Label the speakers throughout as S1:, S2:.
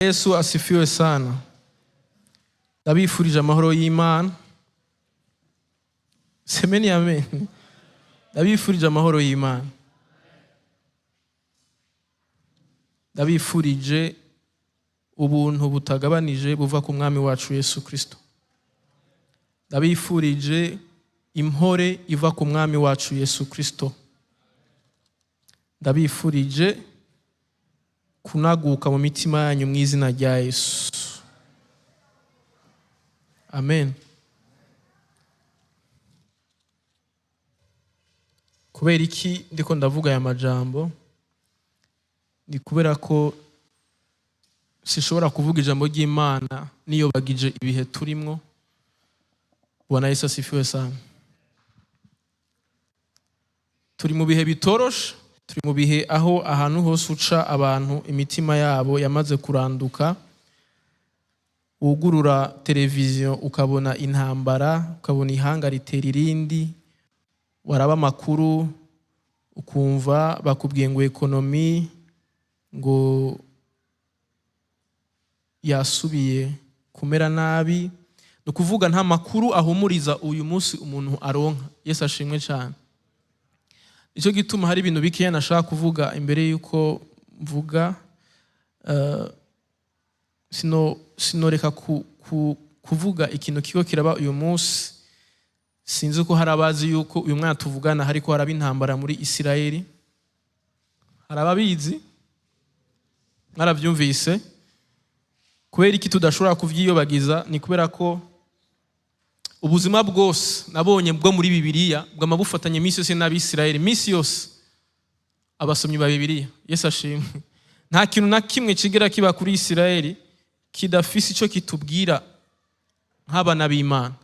S1: Yesu asifiwe sana. Ndabifurije amahoro y'Imana. Semeni amen. Ndabifurije amahoro y'Imana. Ndabifurije ubuntu butagabanije buva ku mwami wacu Yesu Kristo. Ndabifurije impore iva ku mwami wacu Yesu Kristo. Ndabifurije kunaguka mu mitima yanyu mu izina rya Yesu. Amen. Kubera iki ndiko ndavuga aya majambo? Ni kubera ko sishobora kuvuga ijambo ry'Imana niyobagije ibihe turimwo. Bwana Yesu asifiwe sana. Turi mu bihe bitoroshe, turi mu bihe aho ahantu hose uca abantu imitima yabo yamaze kuranduka. Wugurura televiziyo ukabona intambara, ukabona ihanga ritera irindi, waraba amakuru ukumva bakubwiye ngo économie ngo yasubiye kumera nabi. Ni ukuvuga nta makuru ahumuriza uyu munsi umuntu aronka. Yesu ashimwe cyane. Nicyo gituma hari ibintu bikeya nashaka kuvuga imbere y'uko mvuga. Sinoreka kuvuga ikintu kigo kiraba uyu munsi. Sinzi ko hari abazi yuko uyu mwana tuvugana hariko haraba intambara muri Isirayeli. Hari ababizi? Mwaravyumvise? Kubera iki tudashobora kuvyiyobagiza? Ni kubera ko ubuzima bwose nabonye bwo muri Bibiliya bwama bufatanye iminsi yose n'Abisirayeli, iminsi yose abasomyi ba Bibiliya. Yesu ashimwe. Nta kintu na kimwe kigera kiba kuri Isirayeli kidafise ico kitubwira nk'abana b'Imana.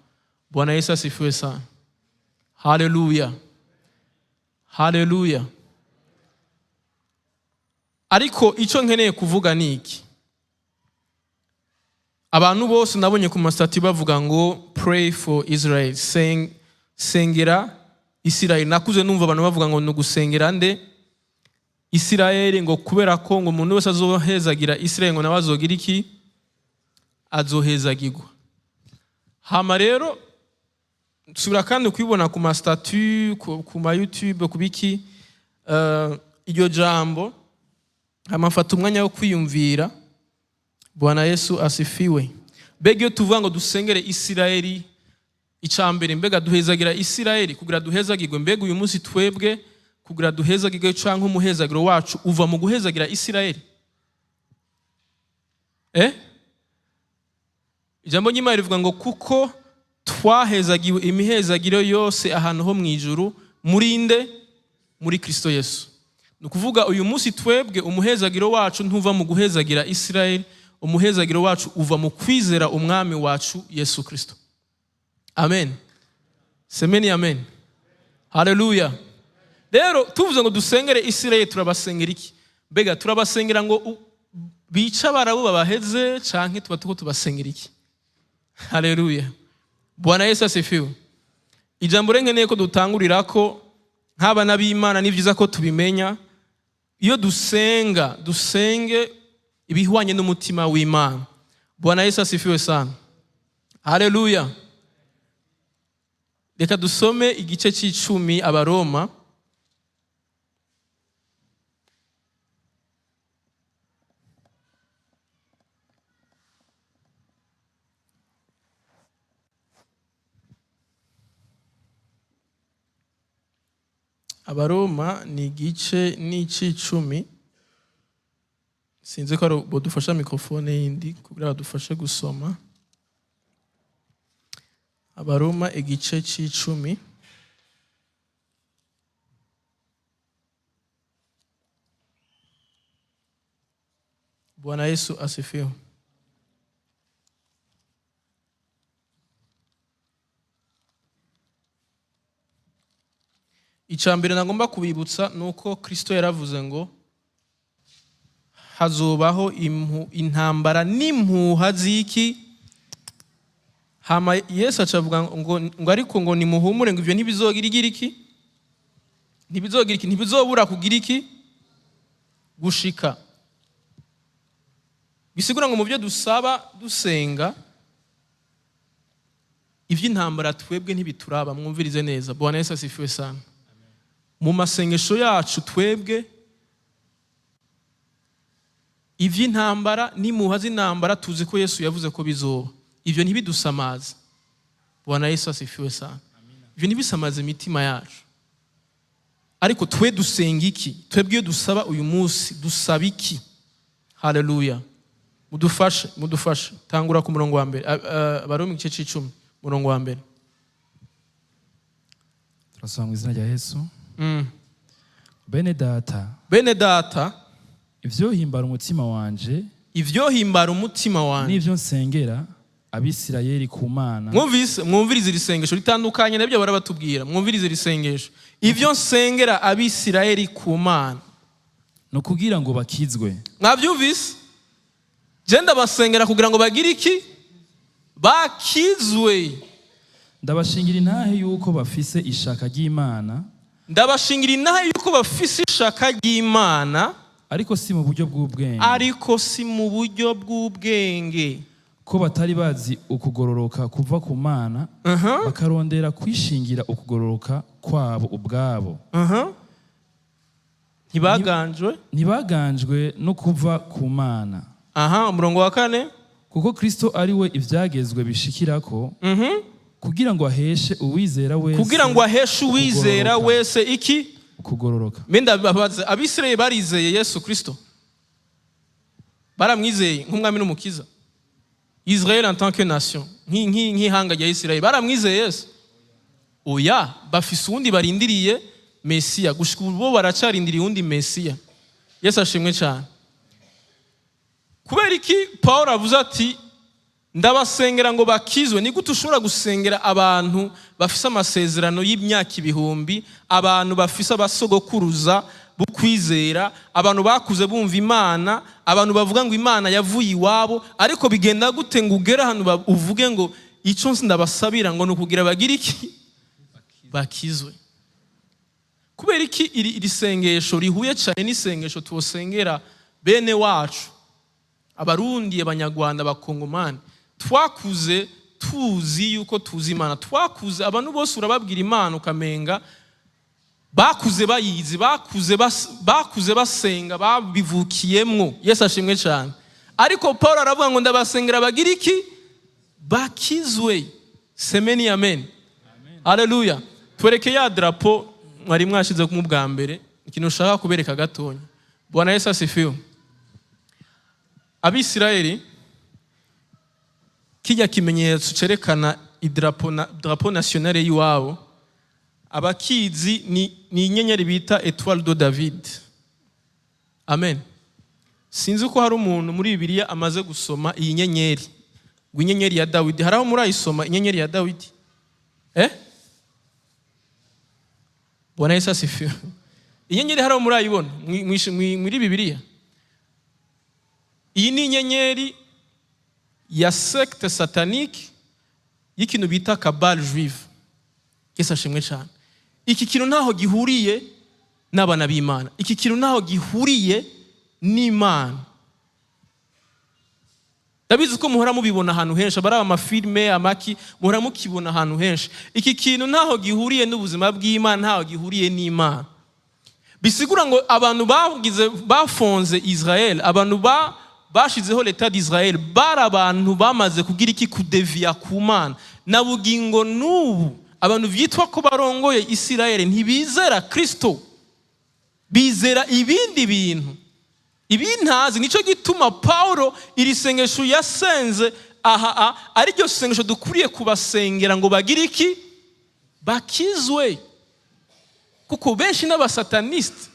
S1: Bwana Yesu asifiwe sana. Haleluya, haleluya. Ariko ico nkeneye kuvuga ni iki: abantu bose nabonye ku ma statuts bavuga ngo "Pray for Israel", sengera Israel. Nakuze numva abantu bavuga ngo ni ugusengera nde? Israel, ngo kubera ko ngo umuntu wese azohezagira Israel ngo nawe azogira iki? Azohezagirwa. Hama rero nsubira kandi kubibona ku ma statuts, ku ma YouTube, ku biki, iryo jambo. Hama mfata umwanya wo kwiyumvira. Bwana Yesu asifiwe. Mbega iyo tuvuga ngo dusengere Isirayeli, icya mbere, mbega duhezagira Isirayeli kugira duhezagirwe? Mbega uyu munsi twebwe kugira duhezagirwe cyangwa umuhezagiro wacu uva mu guhezagira Isirayeli? Ijambo ry'Imana rivuga ngo kuko twahezagiwe imihezagiro yose ahantu ho mu ijuru murinde muri Kristo Yesu. Ni ukuvuga uyu munsi twebwe umuhezagiro wacu ntuva mu guhezagira Isirayeli, umuhezagiro wacu uva mu kwizera umwami wacu Yesu Kristo. Amen, semeni amen, haleluya. Rero tuvuze ngo dusengere Isirayeli, turabasengera iki? Mbega turabasengera ngo bica abarabu babaheze, canke tuba tuko tubasengera iki? Haleluya, Bwana Yesu asifiwe. Ijambo rero nkeneye ko dutangurira ko nk'abana b'Imana, ni byiza ko tubimenya: iyo dusenga, dusenge ibihwanye n'umutima w'Imana. Bwana Yesu asifiwe sana, haleluya. Reka dusome igice c'icumi, Abaroma. Abaroma ni igice n'ic'icumi. Sinzi ko ari bodufasha microphone yindi kugira badufashe gusoma. Abaroma igice c'icumi. Bwana Yesu asifiwe. Icya mbere nagomba kubibutsa ni uko Kristo yaravuze ngo hazobaho intambara n'impuha z'iki. Hama Yesu acavuga ngo ariko ngo nimuhumure, ngo ivyo ntibizogira igira iki, ntibizogira iki, ntibizobura kugira iki, gushika. Bisigura ngo mu byo dusaba dusenga, iby'intambara twebwe ntibituraba. Mwumvirize neza. Bwana Yesu asifiwe sana. Mu masengesho yacu twebwe, iby'intambara n'imuha z'intambara, tuzi ko Yesu yavuze ko bizoba. Ibyo ntibidusamaze. Bwana Yesu asifiwe sana. Ibyo ntibisamaze imitima yacu. Ariko twe dusenga iki? Twebwe iyo dusaba uyu munsi, dusaba iki? Haleluya! Mudufashe, mudufashe. Tangura ku murongo wa mbere. Abaroma igice c'icumi, murongo wa mbere.
S2: Turasoma mu izina rya Yesu. Bene Data,
S1: Bene Data,
S2: ivyohimbara umutima wanje
S1: ivyohimbara umutima wanje
S2: n'ivyo nsengera Abisirayeli ku Mana,
S1: Mwumvise, mwumvirize iri sengesho ritandukanye nabyo barabatubwira. Mwumvirize iri sengesho: ibyo nsengera Abisirayeli ku Mana
S2: ni ukugira ngo bakizwe.
S1: Mwabyumvise? Je ndabasengera kugira ngo bagire iki? Bakizwe.
S2: Ndabashingira intahe yuko bafise ishaka ry'Imana,
S1: Ndabashingira intahe yuko bafise ishaka ry'Imana,
S2: ariko si mu buryo bw'ubwenge,
S1: ariko si mu buryo bw'ubwenge,
S2: ko batari bazi ukugororoka kuva ku Mana, bakarondera kwishingira ukugororoka kwabo ubwabo.
S1: Ntibaganjwe
S2: Ntibaganjwe no kuva ku Mana.
S1: Aha, umurongo wa kane.
S2: Kuko Kristo ari we ivyagezwe bishikirako, kugira ngo aheshe uwizera wese
S1: Kugira ngo aheshe uwizera
S2: ukugororoka.
S1: wese iki?
S2: Ukugororoka.
S1: Mbe ndababaza, Abisirayeli barizeye Yesu Kristo? Baramwizeye nk'umwami n'umukiza? Israel en tant que nation, nk'ihanga rya Israel, baramwizeye Yesu? Oya, bafise uwundi barindiriye, Mesiya. Gushika ubu bo baracarindiriye uwundi Mesiya. Yesu ashimwe cyane. Kubera iki Paul avuze ati ndabasengera ngo bakizwe? Ni gute ushobora gusengera abantu bafise amasezerano y'imyaka ibihumbi, abantu bafise abasogokuruza bo kwizera, abantu bakuze bumva Imana, abantu bavuga ngo Imana yavuye iwabo? Ariko bigenda gute ngo ugere ahantu uvuge ngo icyo ndabasabira ngo ni ukugira bagire iki? Bakizwe. Kubera iki iri sengesho rihuye cyane n'isengesho tuwosengera bene wacu, Abarundi, Abanyarwanda, Abakongomani? Twakuze tuzi yuko tuzi Imana. Twakuze abantu bose urababwira Imana ukamenga bakuze bayizi, bakuze basenga, babivukiyemwo. Yesu ashimwe cyane. Ariko Paul aravuga ngo ndabasengera bagira iki? Bakizwe. Semeni amen. Haleluya! Twereke ya drapo mwari mwashize mu bwa mbere. Ikintu ushaka kubereka gatonya. Bwana Yesu asifiwe. Abisirayeli, kijya kimenyetso cerekana idarapo na, drapeau nationale y'iwabo, abakizi, ni inyenyeri bita Étoile de David. Amen. Sinzi ko hari umuntu muri Bibiliya amaze gusoma iyi nyenyeri, ngo inyenyeri ya Dawidi. Hari aho murayisoma, inyenyeri ya Dawidi? Eh, Bwana Yesu asifiwe. Inyenyeri hari aho murayibona muri Bibiliya? Iyi ni inyenyeri ya secte satanique y'ikintu bita Kabbale juive. Yesu ashimwe cyane. Iki kintu ntaho gihuriye n'abana b'Imana. Iki kintu ntaho gihuriye n'Imana. Ndabizi ko muhora mubibona ahantu henshi, abari amafilme amaki, muhora mukibona ahantu henshi. Iki kintu ntaho gihuriye n'ubuzima bw'Imana, ntaho gihuriye n'Imana. Bisigura ngo abantu bagize, bafonze Israel, abantu bashizeho l'État d'Israël, bari abantu bamaze kugira iki? Kudeviya ku Mana. Na bugingo n'ubu abantu vyitwa ko barongoye Israel ntibizera Kristo, bizera ibindi bintu ibintazi. Nicyo gituma Paulo iri sengesho yasenze aha ari ryo sengesho dukwiriye kubasengera ngo bagire iki? Bakizwe. Kuko benshi n'abasatanistes,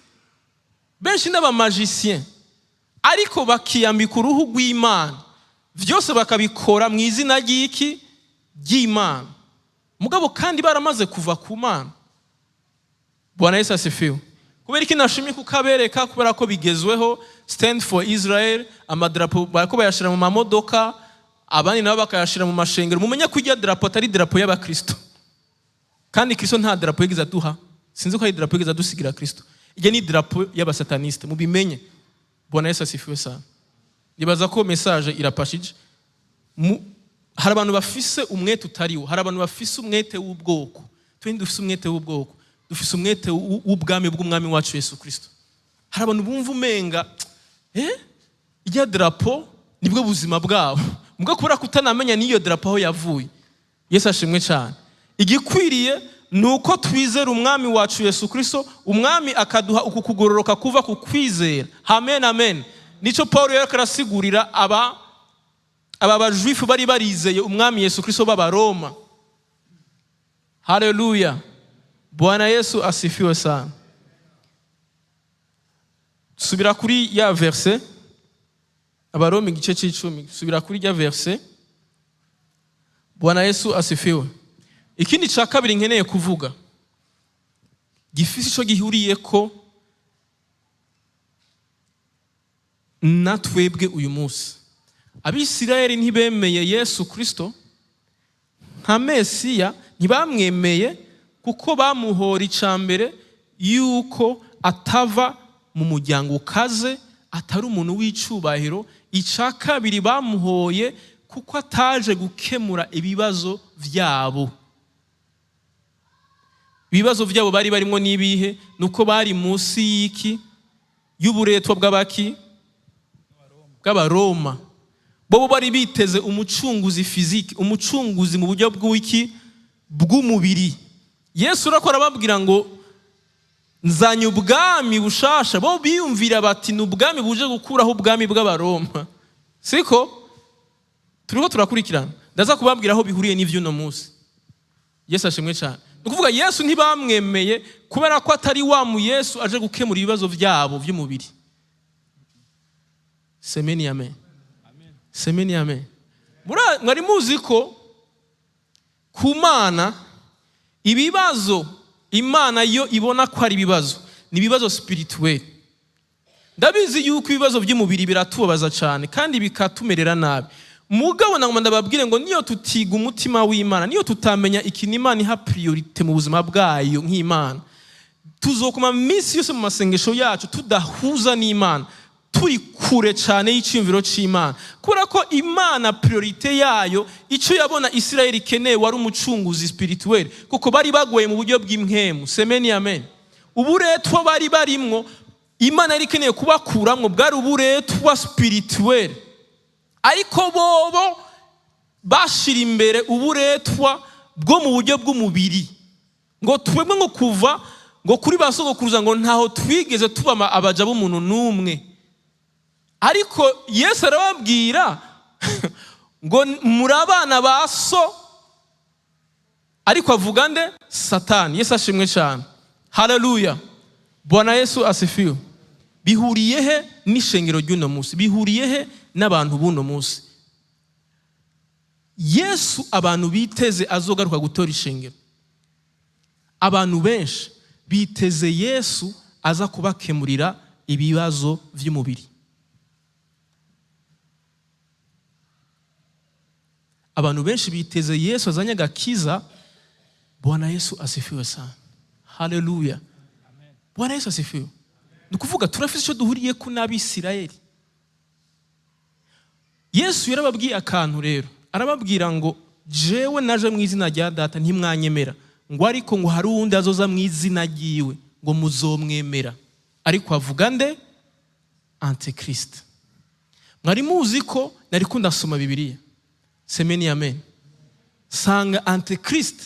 S1: benshi n'abamagiciens, ariko bakiyambika uruhu rw'Imana, byose bakabikora mu izina ry'iki? Ry'Imana, mugabo kandi baramaze kuva ku Mana. Bwana Yesu asifiwe. Kubera iki nashimye kukabereka? Kubera ko bigezweho, Stand for Israel, amadarapo bariko bayashira mu mamodoka, abandi nabo bakayashira mu mashengero. Mumenye ko irya darapo atari darapo y'abakristo, kandi Kristo nta darapo yigeze aduha. Sinzi ko ari darapo yigeze adusigira Kristo. Iryo ni darapo y'abasataniste, mubimenye. Bwana Yesu asifiwe sana. Nibaza ko message irapashije. Hari abantu bafise umwete utariwo, hari abantu bafise umwete w'ubwoko. Twe dufise umwete w'ubwoko, dufise umwete w'ubwami bw'umwami wacu Yesu Kristo. Hari abantu bumva umenga irya drapo nibwo buzima bwabo, mbwo kubera kutanamenya n'iyo drapo aho yavuye. Yesu ashimwe cyane. Igikwiriye ni uko twizera umwami wacu Yesu Kristo, umwami akaduha uku kugororoka kuva ku kwizera. Amen, amen. Nicyo Paul yariko arasigurira aba bajuifu bari barizeye umwami Yesu Kristo b'Abaroma. Haleluya, Bwana Yesu asifiwe sana. Subira kuri ya verse, Abaroma igice c'icumi, subira kuri ya verse. Bwana Yesu asifiwe. Ikindi cya kabiri nkeneye kuvuga gifise ico gihuriyeko na twebwe uyu munsi: Abisirayeli ntibemeye Yesu Kristo nka Mesiya, ntibamwemeye kuko bamuhora icya mbere yuko atava mu muryango ukaze, atari umuntu w'icubahiro. Icya kabiri, bamuhoye kuko ataje gukemura ibibazo byabo. Ibibazo byabo bari barimo n'ibihe? Ni uko bari munsi y'iki? Y'uburetwa bw'abaki? Bw'Abaroma. Bo bari biteze umucunguzi physique, umucunguzi mu buryo bw'iki? Bw'umubiri. Yesu urakora ababwira ngo nzanye ubwami bushasha, bo biyumvira bati ni ubwami buje gukuraho ubwami bw'Abaroma. Siko turiko turakurikirana? Ndaza kubabwira aho bihuriye n'ivy'uno munsi. Yesu ashimwe cyane. Ni ukuvuga Yesu ntibamwemeye kubera ko atari wa mu Yesu aje gukemura ibibazo byabo by'umubiri. Semeni amen, semeni amen. Mwari muzi ko ku Mana ibibazo Imana yo ibona ko ari ibibazo ni ibibazo spirituel? Ndabizi yuko ibibazo by'umubiri biratubabaza cyane kandi bikatumerera nabi. Mugabo nagomba ndababwire ngo niyo tutiga umutima w'Imana, niyo tutamenya ikintu Imana iha priorité mu buzima bwayo nk'Imana, tuzokuma minsi yose mu masengesho yacu tudahuza n'Imana, turi kure cyane y'icyumviro cy'Imana, kubera ko Imana priorité yayo, icyo yabona Isirayeli ikeneye, wari umucunguzi spirituel, kuko bari bagoye mu buryo bw'impwemu. Semeni amen. Uburetwa bari barimwo, Imana yari ikeneye kubakuramwo, bwari uburetwa spirituel, ariko bobo bashira imbere uburetwa bwo mu buryo bw'umubiri, ngo twebwe ngo kuva ngo kuri ba sogokuruza ngo ntaho twigeze tuba abaja b'umuntu n'umwe. Ariko Yesu arababwira ngo muri abana ba so, ariko avuga nde? Satani. Yesu ashimwe cyane. Haleluya, Bwana Yesu asifiwe. Bihuriye he n'ishengero ry'uno munsi? Bihuriye he n'abantu b'uno munsi? Yesu abantu biteze azogaruka gutora ishengero, abantu benshi biteze Yesu aza kubakemurira ibibazo by'umubiri. Abantu benshi biteze Yesu azanye agakiza. Bwana Yesu asifiwe sana. Haleluya, Bwana Yesu asifiwe. Ni ukuvuga turafite icyo duhuriye ku n'Abisirayeli. Yesu yarababwiye akantu rero, arababwira ngo jewe naje mu izina rya Data ntimwanyemera, ngo ariko ngo hari uwundi azoza mu izina ryiwe, ngo muzomwemera. Ariko avuga nde? Antikristo. Mwari muzi ko nari ndasoma Bibiliya, semeni amen, sanga Antikristo,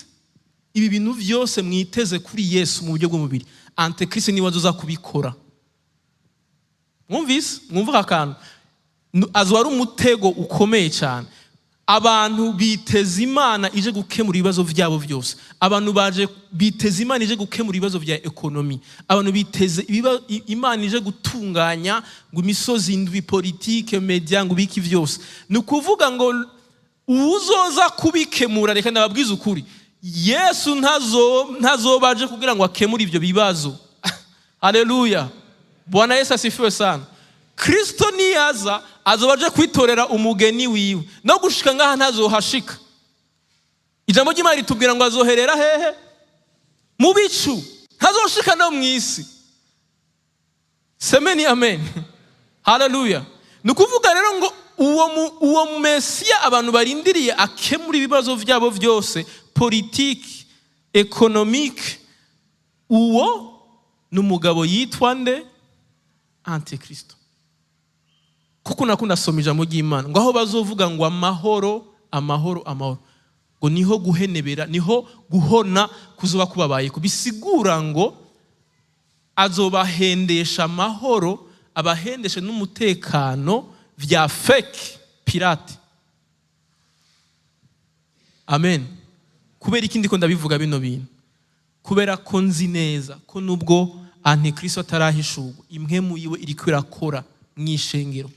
S1: ibi bintu byose mwiteze kuri Yesu mu buryo bw'umubiri, Antikristo niwe azoza kubikora. Mwumvise? Mwumva akantu azo ari umutego ukomeye cyane. Abantu biteze Imana ije gukemura ibibazo byabo byose. Abantu baje biteze Imana ije gukemura ibibazo bya économie. Abantu biteze Imana ije gutunganya ngo imisozi indwi, politike, media, ngo biki byose. Ni ukuvuga ngo uzoza kubikemura, reka ndababwize ukuri, Yesu ntazoba aje kugira ngo akemure ibyo bibazo. Haleluya, Bwana Yesu asifiwe sana. Kristo niyaza azoba aje kwitorera umugeni wiwe, no gushika ngaha ntazohashika. Ijambo ry'Imana ritubwira ngo azoherera hehe? Mu bicu, ntazoshika no mu isi. Semeni amen. Haleluya. Ni ukuvuga rero ngo uwo Mesiya abantu barindiriye akemura ibibazo byabo byose, politiki, économique, uwo ni umugabo yitwa nde? Antikristo. Kuko nakunda asoma ijambo ry'Imana ngo aho bazovuga ngo amahoro, amahoro, amahoro, ngo niho guhenebera, niho guhona kuzoba kubabaye. Bisigura ngo azobahendesha amahoro, abahendeshe n'umutekano vya fake, pirate. Amen. Kubera iki ndiko ndabivuga bino bintu? Kubera ko nzi neza ko nubwo Antikristo atarahishurwa, impwemu yiwe iriko irakora mu ishengero.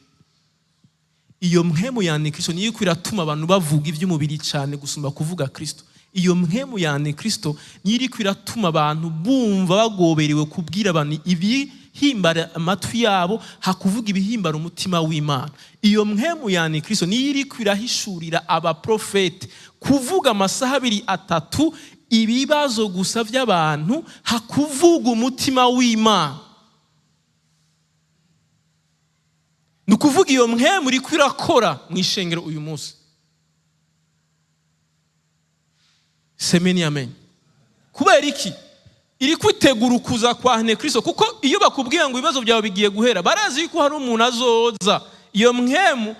S1: Iyo mpwemu ya Antikristo niyo iriko iratuma abantu bavuga iby'umubiri cyane gusumba kuvuga Kristo. Iyo mpwemu ya Antikristo niyo iriko iratuma abantu bumva bagoberewe kubwira abantu ibihimbara amatwi yabo hakuvuga ibihimbara umutima w'Imana. Iyo mpwemu ya Antikristo niyo iriko irahishurira abaprofete kuvuga amasaha abiri, atatu ibibazo gusa by'abantu hakuvuga umutima w'Imana. Ni ukuvuga iyo mpwemu iriko irakora mu ishengero uyu munsi. Semeni amen. Kubera iki? Iri kwitegura ukuza kwa Antikristo. Kuko iyo bakubwiye ngo ibibazo byawe bigiye guhera, barazi yuko hari umuntu azoza. Iyo mpwemu,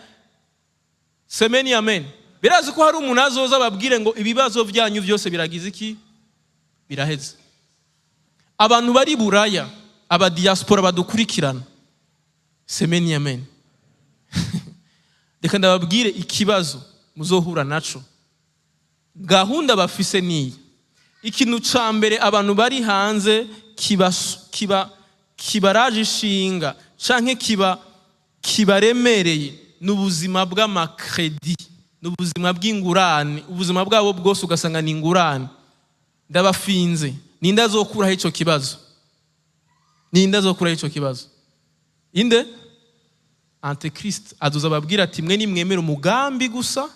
S1: semeni amen, birazi ko hari umuntu azoza babwire ngo ibibazo byanyu byose biragize iki? Biraheze. Abantu bari Buraya, aba diaspora badukurikirana, semeni amen, reka ndababwire ikibazo muzohura naco. Gahunda bafise niyi: ikintu ca mbere abantu bari hanze kibaraje ishinga canke kibaremereye ni ubuzima bw'amakredi, ni ubuzima bw'ingurane. Ubuzima bwabo bwose ugasanga ni ingurane. Ndabafinze, ninde azokuraho ico kibazo? Ninde azokuraho ico kibazo? Inde? Antikrist azoza ababwira ati mwe nimwemera umugambi gusa,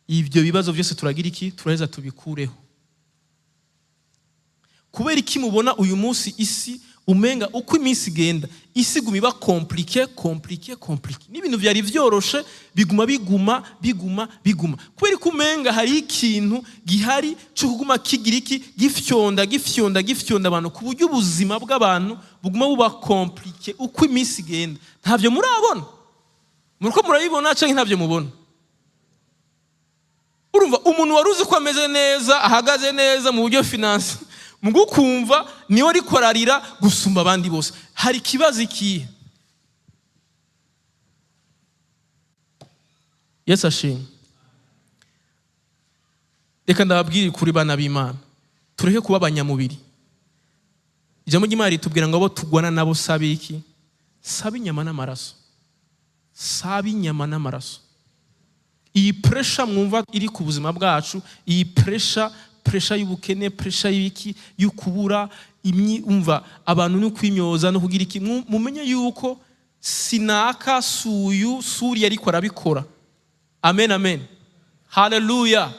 S1: ibyo bibazo byose turagira iki? Turaheza tubikureho. Kubera iki mubona uyu munsi isi umenga uko iminsi igenda isi iguma iba compliqué, compliqué, compliqué, n'ibintu byari vyoroshe biguma biguma biguma biguma? Kubera ko umenga hari ikintu gihari cyo kuguma kigira iki? Gifyonda, gifyonda, gifyonda abantu, ku buryo ubuzima bw'abantu buguma buba compliqué uko iminsi igenda. Ntabyo murabona? Muriko murabibona canke ntabyo mubona? Urumva umuntu wari uzi ko ameze neza, ahagaze neza mu buryo finance, mugukumva niwe ariko ararira gusumba abandi bose. Hari ikibazo ikihe? Yesu ashimwe. Reka ndababwire kuri bana b'Imana, tureke kuba abanyamubiri. Ijambo ry'Imana ritubwira ngo abo tugwana nabo sabe iki? Sabe inyama n'amaraso, sabe inyama n'amaraso. Iyi pressure mwumva iri ku buzima bwacu, iyi pressure, pressure y'ubukene, pressure y'ibiki, y'ukubura umva abantu no kwimyoza no kugira iki, mumenye yuko sinaka suyu suri ariko arabikora. Amen, amen, haleluya.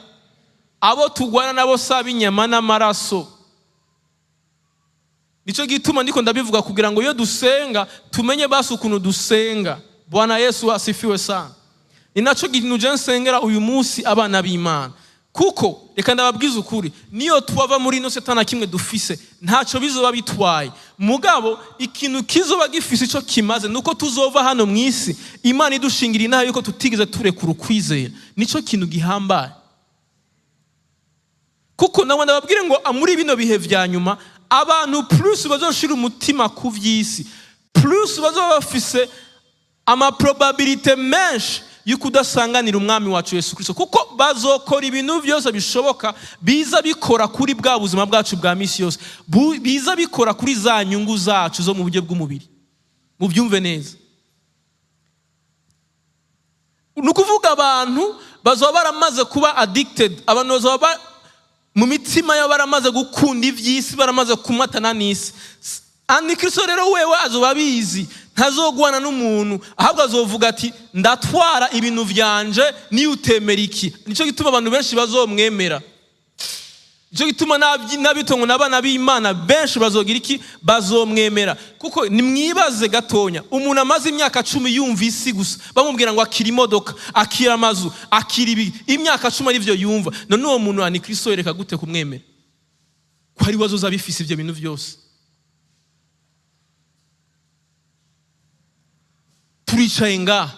S1: Abo tugwana nabo saba inyama n'amaraso. Nico gituma ndiko ndabivuga kugira ngo iyo dusenga tumenye basi ukuntu dusenga. Bwana Yesu asifiwe sana. Ni naco kintu je nsengera uyu munsi abana b'Imana. Kuko reka ndababwiza ukuri, niyo twava muri ino satana kimwe dufise ntaco bizoba bitwaye. Mugabo ikintu kizoba gifise ico kimaze nuko tuzova hano mu isi Imana idushingira inaha yuko tutigeze turekura ukwizera. Nico kintu gihambaye. Kuko nawe ndababwire ngo muri bino bihe vya nyuma abantu plus bazoshira umutima ku vy'isi, plus bazoba bafise ama probabilité menshi yuko udasanganira umwami wacu Yesu Kristo, kuko bazokora ibintu byose bishoboka biza bikora kuri bwa buzima bwacu bwa misi yose, biza bikora kuri za nyungu zacu zo mu buryo bw'umubiri. Mubyumve neza. Ni ukuvuga abantu bazoba baramaze kuba addicted, abantu bazoba mu mitima yabo baramaze gukunda iby'isi, baramaze kumatana n'isi. Antikristo rero wewe azoba abizi, ntazogwana n'umuntu, ahubwo azovuga ati ndatwara ibintu vyanje niyo utemera iki. Nico gituma abantu benshi bazomwemera. Nicyo gituma n'abitongo n'abana b'Imana benshi bazogira iki? Bazomwemera. Kuko nimwibaze gatonya, umuntu amaze imyaka 10 yumva isi gusa, bamubwira ngo akira imodoka, akira amazu, akira ibi, imyaka 10 arivyo yumva. None uwo muntu antikristo yereka gute kumwemera? Ko ari we azoza abifise ivyo bintu vyose. Turicaye ngaha,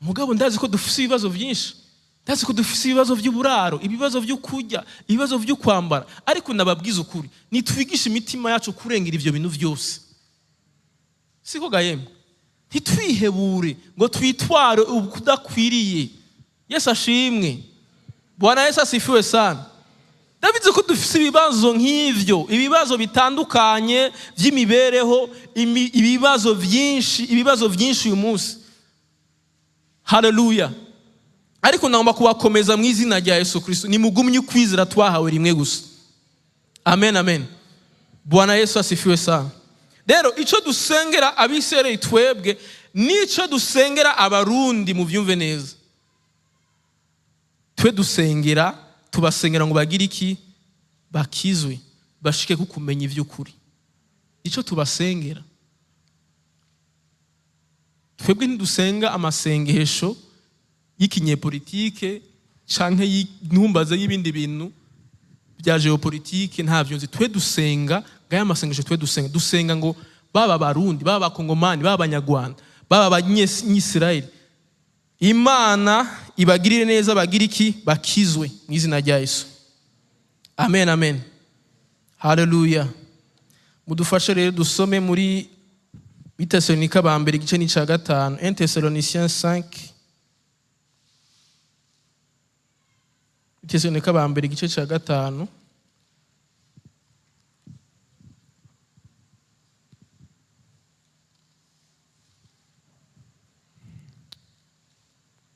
S1: mugabo ndazi ko dufise ibibazo byinshi, ndazi ko dufise ibibazo by'uburaro, ibibazo byo kurya, ibibazo byo kwambara, ariko nababwiza ukuri, nitwigishe imitima yacu kurengera ivyo bintu byose. Siko gahemwe? Ntitwihebure ngo twitware ukudakwiriye. Yesu ashimwe. Bwana Yesu asifiwe sana. Ndabizi ko dufise ibibazo nk'ivyo, ibibazo bitandukanye by'imibereho, ibibazo byinshi, ibibazo byinshi uyu munsi. Haleluya. Ariko ndagomba kubakomeza mu izina rya Yesu Kristo, nimugumye ukwizera twahawe rimwe gusa. Amen, amen. Bwana Yesu asifiwe sana. Rero ico dusengera abisirayeli twebwe, nico dusengera abarundi, muvyumve neza. Twe dusengera, tubasengera ngo bagire iki? Bakizwe, bashike ku kumenya ivy'ukuri. Ico tubasengera. Twebwe ntidusenga amasengesho y'ikinyepolitike canke y'intumbaze y'ibindi bintu bya geopolitike, ntavyo nzi. Twe dusenga ngaya masengesho, twe dusenga ngo baba Barundi, baba Abakongomani, baba Abanyarwanda, baba Abanyisirayeli, Imana ibagirire neza, bagire iki? Bakizwe mu izina rya Yesu. Amen, amen. Haleluya. Mudufashe rero dusome muri Bitesalonika ba mbere igice ni ca 5, 1 Thessaloniciens 5. Bitesalonika ba mbere igice ca 5.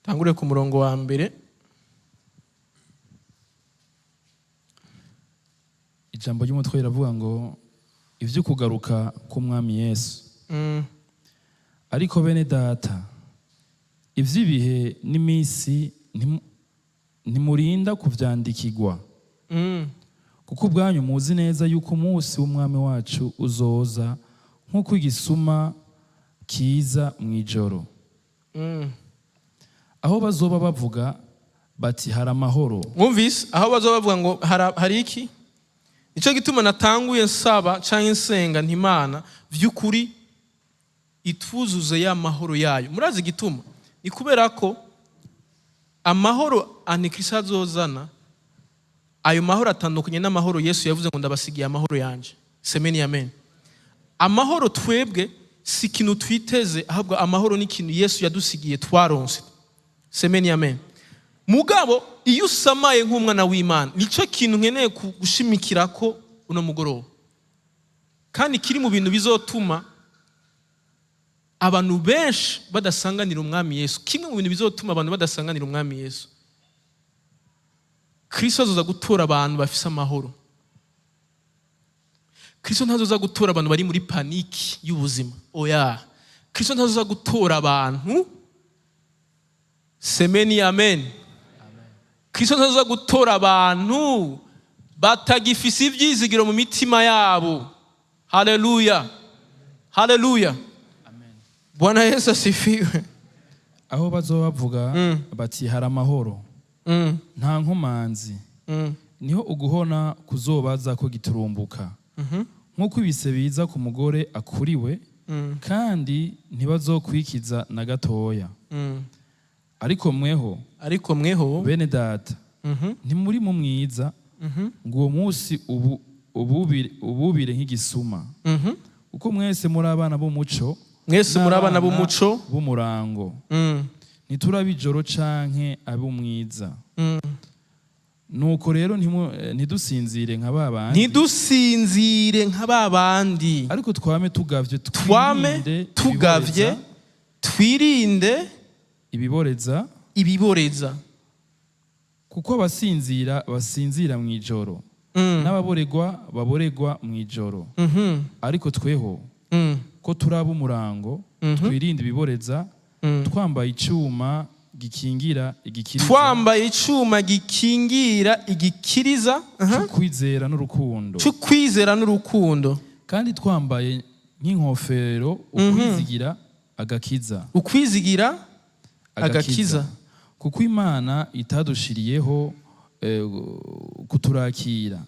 S1: Tangure ku murongo wa mbere.
S2: Ijambo ry'umutwe riravuga ngo ivyo kugaruka k'Umwami Yesu. Ariko bene data, ivy'ibihe n'iminsi ntimurinda kuvyandikirwa, kuko ubwanyu muzi neza yuko umunsi w'Umwami wacu uzoza nk'uko igisuma kiza mw'ijoro. Aho bazoba bavuga bati hari amahoro.
S1: Mwumvise aho bazoba bavuga ngo hari iki? Nico gituma natanguye nsaba canke nsenga nti Imana vy'ukuri ituzuze ya mahoro yayo. Murazi igituma? Ni kubera ko amahoro antikristo azozana, ayo mahoro atandukanye n'amahoro Yesu yavuze ngo ndabasigiye amahoro yanje. Semeni amen. Amahoro twebwe si ikintu twiteze, ahubwo amahoro ni ikintu Yesu yadusigiye twaronse. Semeni amen. Mugabo iyo usamaye nk'umwana w'Imana, nico kintu nkeneye gushimikirako uno mugoroba, kandi kiri mu bintu bizotuma abantu benshi badasanganira Umwami Yesu. Kimwe mu bintu bizotuma abantu badasanganira Umwami Yesu, Kristo azoza gutora abantu bafise amahoro. Kristo ntazoza gutora abantu bari muri paniki y'ubuzima. Oya, Kristo ntazoza gutora abantu. Semeni amen. Kristo ntazoza gutora abantu batagifise ivyizigiro mu mitima yabo. Haleluya, haleluya. Bwana Yesu asifiwe.
S2: Aho bazoba bavuga bati hari amahoro, nta nkomanzi, niho uguhona kuzobaza ko giturumbuka, nk'uko ibise biza ku mugore akuriwe, kandi ntibazokwikiza na gatoya. Ariko mweho,
S1: ariko mweho,
S2: bene data, ntimuri mu mwiza, ngo uwo munsi ububire nk'igisuma, kuko mwese muri abana b'umuco,
S1: mwese muri abana b'umuco
S2: b'umurango, ntituraba ijoro canke ab'umwiza. Nuko rero ntidusinzire nka ba bandi,
S1: ntidusinzire nka ba bandi,
S2: ariko twame tugavye,
S1: twame tugavye, twirinde
S2: ibiboreza,
S1: ibiboreza,
S2: kuko abasinzira basinzira mw'ijoro, n'ababoregwa baboregwa mw'ijoro. Ariko tweho, ko turaba umurango, twirinde ibiboreza, twambaye icyuma gikingira igikiriza
S1: Twambaye icuma gikingira igikiriza,
S2: cy'ukwizera n'urukundo.
S1: Cy'ukwizera n'urukundo.
S2: Kandi twambaye nk'inkofero ukwizigira agakiza.
S1: Ukwizigira agakiza.
S2: Kuko Imana itadushiriyeho kuturakira.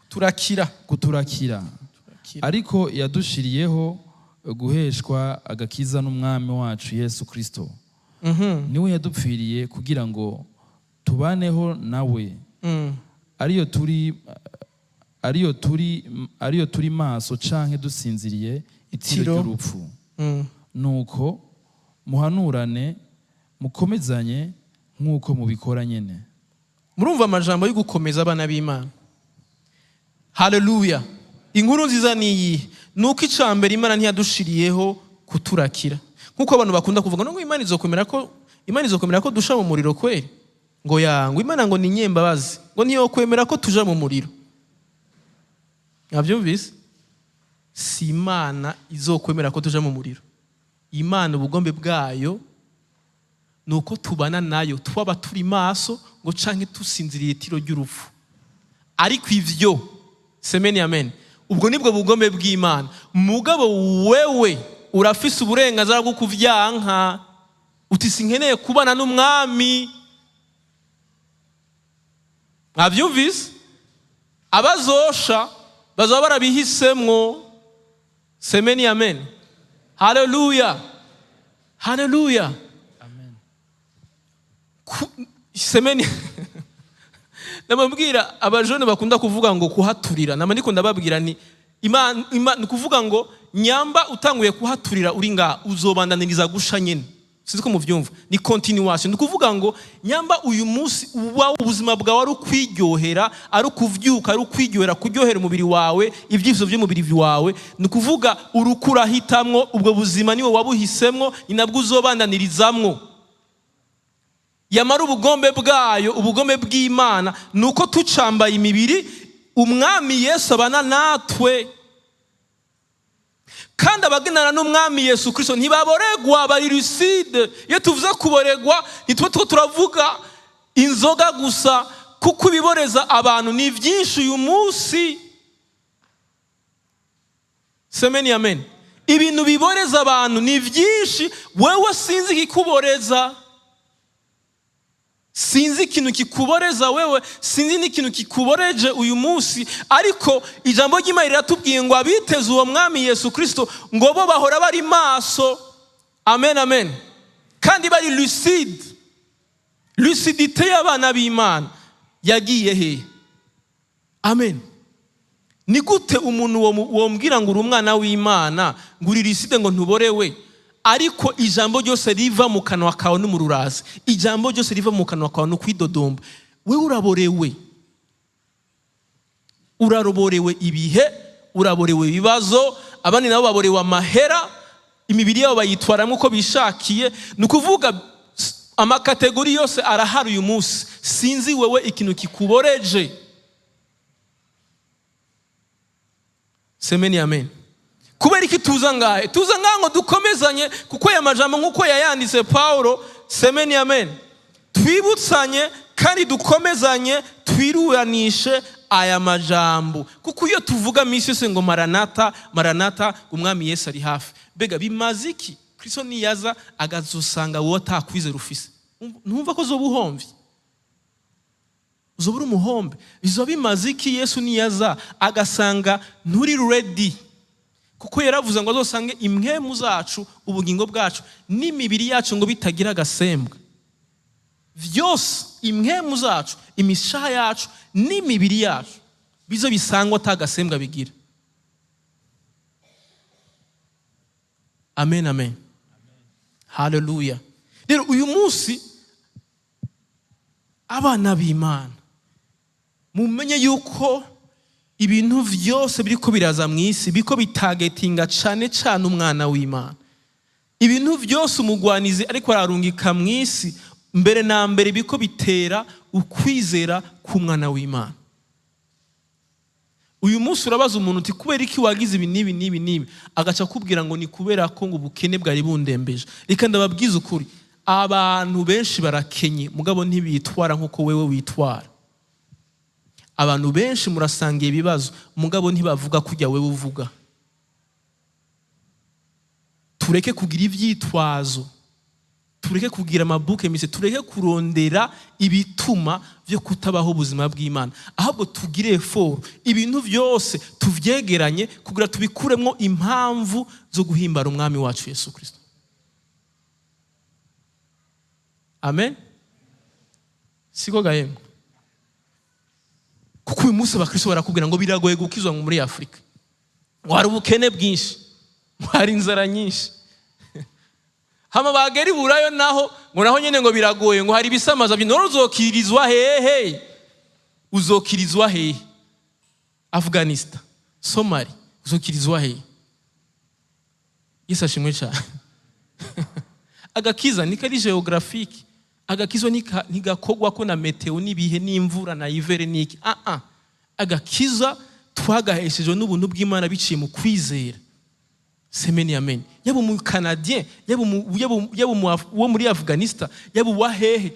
S1: Turakira.
S2: Kuturakira, ariko yadushiriyeho guheshwa agakiza n'Umwami wacu Yesu Kristo. Niwe yadupfiriye kugira ngo tubaneho nawe, ariyo turi maso canke dusinziriye itiro
S1: Itiro.
S2: ry'urupfu. Nuko muhanurane, mukomezanye nk'uko mubikora nyene.
S1: Murumva amajambo yo gukomeza abana b'Imana. Haleluya! Inkuru nziza ni iyihe? Ni uko icambere, Imana ntiyadushiriyeho kuturakira nk'uko abantu bakunda kuvuga ngo Imana izokwemera ko dusha mu muriro kweri, ngo yangwa Imana ngo ni nyembabazi, ngo ntiyokwemera ko tuja mu muriro. Mwabyumvise? Si Imana izokwemera ko tuja mu muriro. Imana, ubugombe bwayo ni uko tubana nayo, twaba turi maso ngo canke tusinziriye itiro ry'urupfu. Ariko ivyo, semeni amen, ubwo nibwo bugombe bw'Imana. Mugabo wewe urafise uburenganzira bwo kuvyanka, uti: "Sinkeneye kubana n'Umwami." Mwavyumvise? Abazosha bazaba barabihisemwo. Semeni amen. Haleluya, haleluya!
S2: Amen.
S1: Semeni, namabwira abajene bakunda kuvuga ngo kuhaturira, nama ndiko ndababwira ni Imana, ni kuvuga ngo nyamba utanguye kuhaturira uri nga uzobandaniriza gusha nyene. Sinzi ko muvyumva, ni continuation. Ni kuvuga ngo nyamba uyu munsi uba ubuzima bwawe ari ukwiryohera, ari ukuvyuka, ari ukwiryohera, kuryohera umubiri wawe, ibyifuzo by'umubiri wawe, ni kuvuga uruko urahitamwo ubwo buzima, niwe wabuhisemwo, ni nabwo uzobandanirizaamwo. Yamara ubugombe bwayo, ubugombe bw'Imana ni uko tucambaye imibiri, Umwami Yesu abana natwe. Kandi abagendana n'Umwami Yesu Kirisito ntibaboregwa, bari lucide. Iyo tuvuze kuboregwa, ntituba two turavuga inzoga gusa, kuko ibiboreza abantu ni byinshi uyu munsi. Semeni amen. Ibintu biboreza abantu ni byinshi. Wewe sinzi ikikuboreza, sinzi ikintu kikuboreza wewe, sinzi n'ikintu kikuboreje uyu munsi. Ariko ijambo ry'Imana riratubwiye ngo abiteze uwo Mwami Yesu Kirisito, ngo bo bahora bari maso. Amen, amen. Kandi bari lucide. Lucidité y'abana b'Imana yagiye he? Amen. Ni gute umuntu wombwira ngo uri umwana w'Imana, ngo uri lucide, ngo ntuborewe, ariko ijambo ryose riva mu kanwa kawe no mu rurazi, ijambo ryose riva mu kanwa kawe ni ukwidodomba? Wewe uraborewe, uraroborewe ibihe, uraborewe ibibazo. Abandi nabo baborewe amahera, imibiri yabo bayitwaramo uko bishakiye. Ni ukuvuga ama catégories yose arahari uyu munsi. Sinzi wewe ikintu kikuboreje. Semeni amen. Kubera iki tuza ngahe? Tuza ngahe ngo dukomezanye, kuko aya majambo nk'uko yayanditse Paulo, semeni amen, twibutsanye kandi dukomezanye, twiruranishe aya majambo. Kuko iyo tuvuga minsi yose ngo maranata, maranata, Umwami Yesu ari hafi, mbega bimaze iki? Kristo niyaza agazosanga wowe atakwizera ufise, ntumva ko uzoba uhomvye, uzoba uri umuhombe. Bizoba bimaze iki Yesu niyaza agasanga nturi ready? Kuko yaravuze ngo azosange impwemu zacu, ubugingo bwacu n'imibiri yacu ngo bitagira agasembwa. Vyose, impwemu zacu, imishaha yacu n'imibiri yacu, bizo bisangwa atagasembwa bigira. Amen, amen, haleluya! Rero uyu munsi, abana b'Imana, mumenye yuko ibintu vyose biriko biraza mu isi biriko bitagetinga cane cane umwana w'Imana. Ibintu byose umugwanizi ariko ararungika mu isi, mbere na mbere biriko bitera ukwizera k'umwana w'Imana. Uyu munsi urabaza umuntu uti: "Kubera iki wagize ibi n'ibi n'ibi n'ibi?" Agaca akubwira ngo ni kubera ko ngo ubukene bwari bundembeje. Reka ndababwiza ukuri. Abantu benshi barakenye, mugabo ntibitwara nk'uko wewe witwara. Abantu benshi murasangiye ibibazo, mugabo ntibavuga kujya wewe uvuga. Tureke kugira ivyitwazo, tureke kugira amabuke mise, tureke kurondera ibituma byo kutabaho ubuzima bw'Imana, ahubwo tugire effort, ibintu byose tuvyegeranye kugira tubikuremwo impamvu zo guhimbara Umwami wacu Yesu Kristo. Amen. Siko gahembwe? Kuko uyu munsi abakristo barakubwira ngo biragoye gukizwa muri Afurika, ngo hari ubukene bwinshi, ngo hari inzara nyinshi. Hama bagera iburayo naho ngo naho nyene ngo biragoye, ngo hari ibisamaza byinshi. None uzokirizwa hehe? Uzokirizwa hehe? Afghanistan, Somali, uzokirizwa hehe? Yesu ashimwe cyane. Agakiza ni kari géographique. Agakiza ntigakogwa ko na météo n'ibihe n'imvura na hiver n'iki. Ah ah, agakiza twagaheshejwe n'ubuntu bw'Imana biciye mu kwizera. Semeni amen. Yaba umu Canadien, yaba uwo muri Afghanistan, yaba uwa hehe,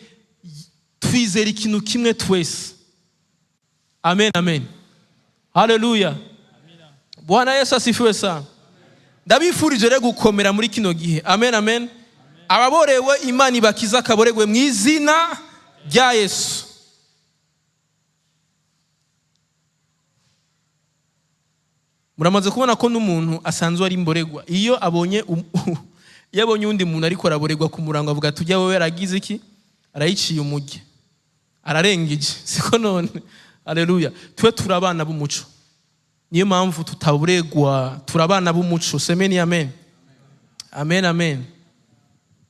S1: twizera ikintu kimwe twese. Amen, amen. Haleluya. Bwana Yesu asifiwe sana. Ndabifurije rero gukomera muri kino gihe. Amen, amen. Ababorewe, Imana ibakiza akaboregwe mu izina rya Yesu. Muramaze kubona ko n'umuntu asanzwe ari imboregwa, iyo abonye undi muntu ariko araboregwa ku murango, avuga ati: "Ujya wewe yaragize iki? Arayiciye umujyi, ararengeje." Siko none? Haleluya. Twe turi abana b'umuco, niyo mpamvu tutaburegwa. Turi abana b'umuco. Semeni amen, amen, amen.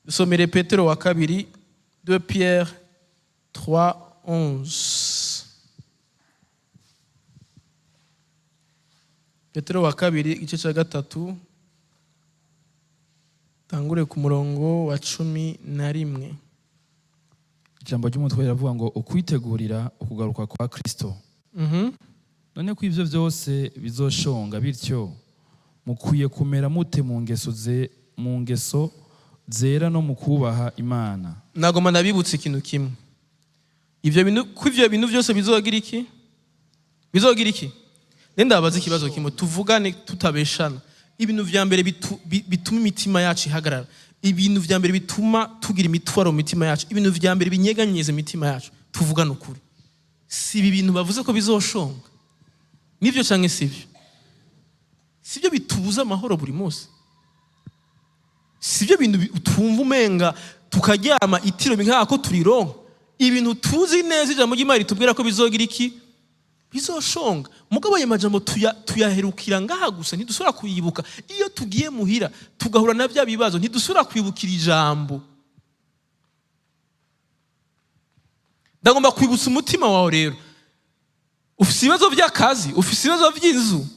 S1: Dusomere Petero wa kabiri, 2 Pierre 3 11. Petero wa kabiri, igice cya gatatu, tangure ku murongo wa 11.
S2: Ijambo ry'umutwe riravuga ngo: "Ukwitegurira ukugaruka kwa Kristo." None ko ivyo byose bizoshonga bityo, mukwiye kumera mute mu ngeso zera no mu kubaha Imana?
S1: Nagomba ndabibutsa ikintu kimwe. Ivyo bintu, ko ivyo bintu byose bizogira iki? Bizogira iki? Nenda ndabaza ikibazo kimwe, tuvugane tutabeshana. Ibintu vya mbere bituma imitima yacu ihagarara, ibintu vya mbere bituma tugira imitwaro mu mitima yacu, ibintu vya mbere binyeganyeza imitima yacu, tuvugane ukuri, si ibi bintu bavuze ko bizoshonga? Nibyo canke sibyo? Sibyo bitubuza amahoro buri munsi? Sibyo bintu twumva umenga tukaryama itiro nk'ako turironka? Ibintu tuzi neza, ijambo ry'Imana ritubwira ko bizogira iki? Bizoshonga. Mugabo ayo majambo tuyaherukira ngaha gusa, ntidusubira kuyibuka. Iyo tugiye muhira tugahura na bya bibazo, ntidusubira kwibukira ijambo. Ndagomba kwibutsa umutima wawe rero. Ufise ibibazo by'akazi, ufise ibibazo by'inzu,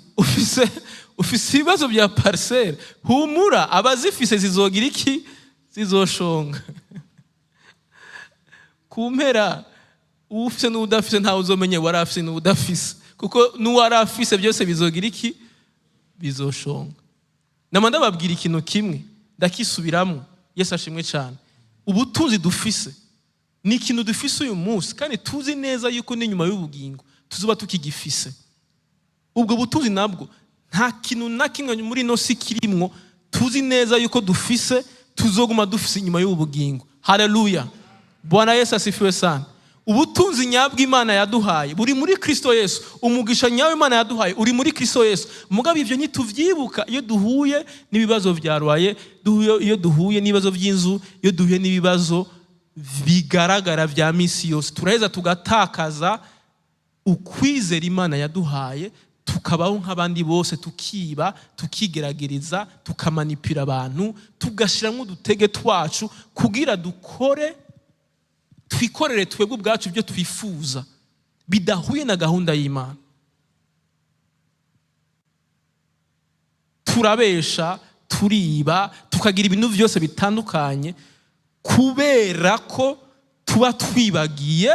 S1: ufise ibibazo bya parcelle, humura, abazifise zizogira iki? Zizoshonga. Ku mpera, ufise n'udafise ntawe uzomenye wari afise n'udafise, kuko n'uwari afise byose bizogira iki? Bizoshonga. Nama ndababwira ikintu kimwe, ndakisubiramo. Yesu ashimwe cyane. Ubutunzi dufise ni ikintu dufise uyu munsi, kandi tuzi neza yuko n'inyuma y'ubugingo tuzoba tukigifise. Ubwo butunzi nabwo nta kintu na kimwe muri ino si kirimwo tuzi neza yuko dufise tuzoguma dufise inyuma y'ubu bugingo. Haleluya. Bwana Yesu asifiwe sana. Ubutunzi nyabwo Imana yaduhaye buri muri Kristo Yesu. Umugisha nyawe Imana yaduhaye uri muri Kristo Yesu. Mugabo ivyo ntituvyibuka iyo duhuye n'ibibazo vya loyer, iyo duhuye n'ibibazo by'inzu, iyo duhuye n'ibibazo bigaragara vya misi yose. Turaheza tugatakaza ukwizera Imana yaduhaye, tukabaho nk'abandi bose, tukiba, tukigeragereza, tukamanipira abantu, tugashiramwo udutege twacu kugira dukore, twikorere twebwe ubwacu ibyo twifuza bidahuye na gahunda y'Imana. Turabesha, turiba, tukagira ibintu byose bitandukanye kubera ko tuba twibagiye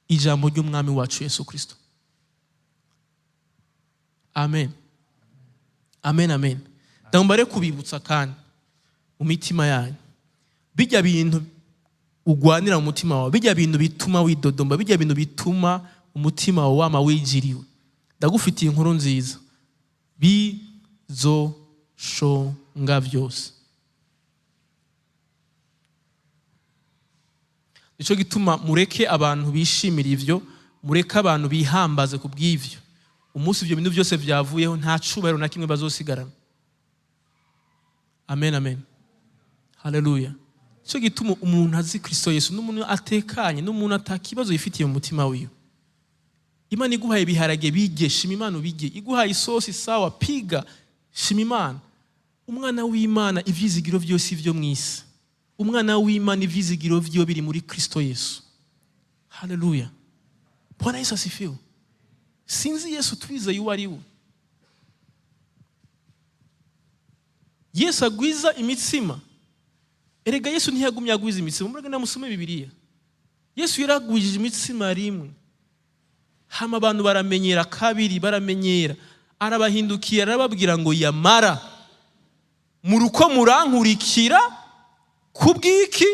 S1: ijambo ry'Umwami wacu Yesu Kristo. Amen, amen, amen. Ndagomba rero kubibutsa kandi mu mitima yanyu. Bijya bintu ugwanira mu mutima wawe, bijya bintu bituma widodomba, bijya bintu bituma umutima wawe wama wijiriwe, ndagufitiye inkuru nziza: bizoshonga byose. Nicyo gituma mureke abantu bishimira ivyo, mureke abantu bihambaze ku bw'ivyo. Umunsi ibyo bintu byose byavuyeho, nta cubahiro na kimwe bazosigarana. Amen, amen, haleluya. Nicyo gituma umuntu azi Kristo Yesu n'umuntu atekanye, n'umuntu atakibazo yifitiye mu mutima wiwe. Imana iguhaye ibiharage, bige, shima Imana, ubige. Iguhaye isosi, sawa, piga, shima Imana. Umwana w'Imana, ivyizigiro vyose vyo mw'isi, umwana w'Imana ivyizigiro vyiwe biri muri Kristo Yesu. Haleluya, Bwana Yesu asifiwe. Sinzi Yesu twizeye uwo ari we. Yesu agwiza imitsima. Erega Yesu ntiyagumye agwiza imitsima. Muragenda musome Bibiliya. Yesu yaragwijije imitsima rimwe, hama abantu baramenyera, kabiri baramenyera. Arabahindukiye, arababwira ngo: "Yamara muruko murankurikira kubw'iki?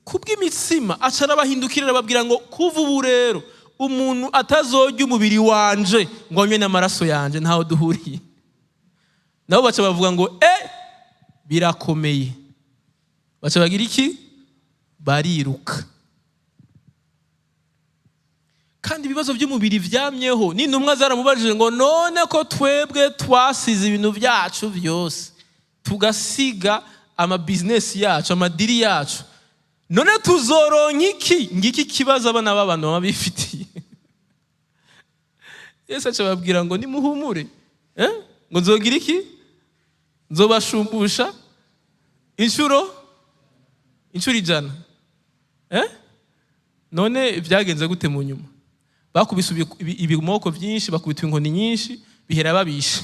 S1: Kubw'imitsima." Aca arabahindukira, arababwira ngo: "Kuva ubu rero, umuntu atazorya umubiri wanje ngo anywe n'amaraso yanje, ntaho duhuriye." Nabo baca bavuga ngo: "E, birakomeye." Baca bagira iki? Bariruka. Kandi ibibazo by'umubiri byamyeho. N'intumwa zaramubajije ngo: "None ko twebwe twasize ibintu byacu byose, tugasiga amabizinesi yacu, amadeal yacu, none tuzoronka iki?" Ngiki kibazo abana b'abantu baba bifitiye. Yesu aca ababwira ngo: "Nimuhumure, eh? Ngo nzogira iki? Nzobashumbusha inshuro 100." Eh? None byagenze gute mu nyuma? Bakubise ibimoko byinshi, bakubita inkoni nyinshi, bihera babishe.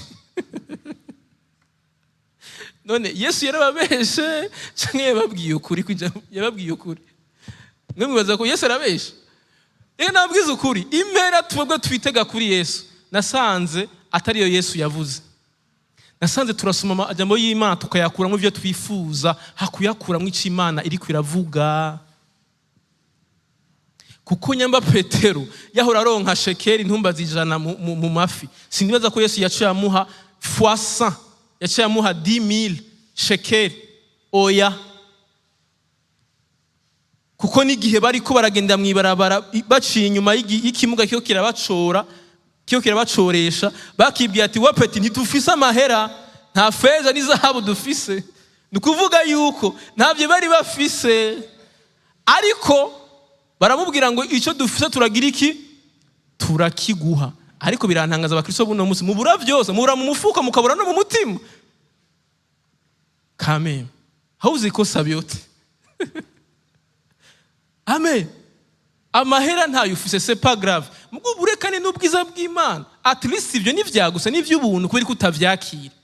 S1: None Yesu yarababeshe canke yababwiye ukuri? Yababwiye ukuri. Mwe mwibaza ko Yesu arabeshe? Reka nabwize ukuri, impera twebwe twitega kuri Yesu, nasanze atariyo Yesu yavuze. Nasanze turasoma amajambo y'Imana, tukayakuramo ibyo twifuza, hakuyakuramo icyo Imana iriko iravuga. Kuko nyamba Petero yahora aronka shekeri ntumbazi 100 mu mafi, sinibaza ko Yesu yaciye amuha fois 100, yaciye amuha 10,000 shekeri. Oya, kuko n'igihe bariko baragenda mw'ibarabara, baciye inyuma y'ikimuga kiho kirabacora, kiho kirabacoresha, bakibwiye ati: "We peti, ntidufise amahera, nta feza n'izahabu dufise." Ni ukuvuga yuko ntabyo bari bafise, ariko baramubwira ngo: "Icyo dufise turagira iki? Turakiguha." Ariko birantangaza, abakristo buno munsi mubura byose, mubura mu mufuko, mukabura no mu mutima. Kameme hauzikosa vyote. Amen. Amahera ntayo ufise, c'est pas grave, mubwo uburekane n'ubwiza bw'Imana. At least ibyo ni vyagusa n'ivy'ubuntu, kubera ko utavyakira.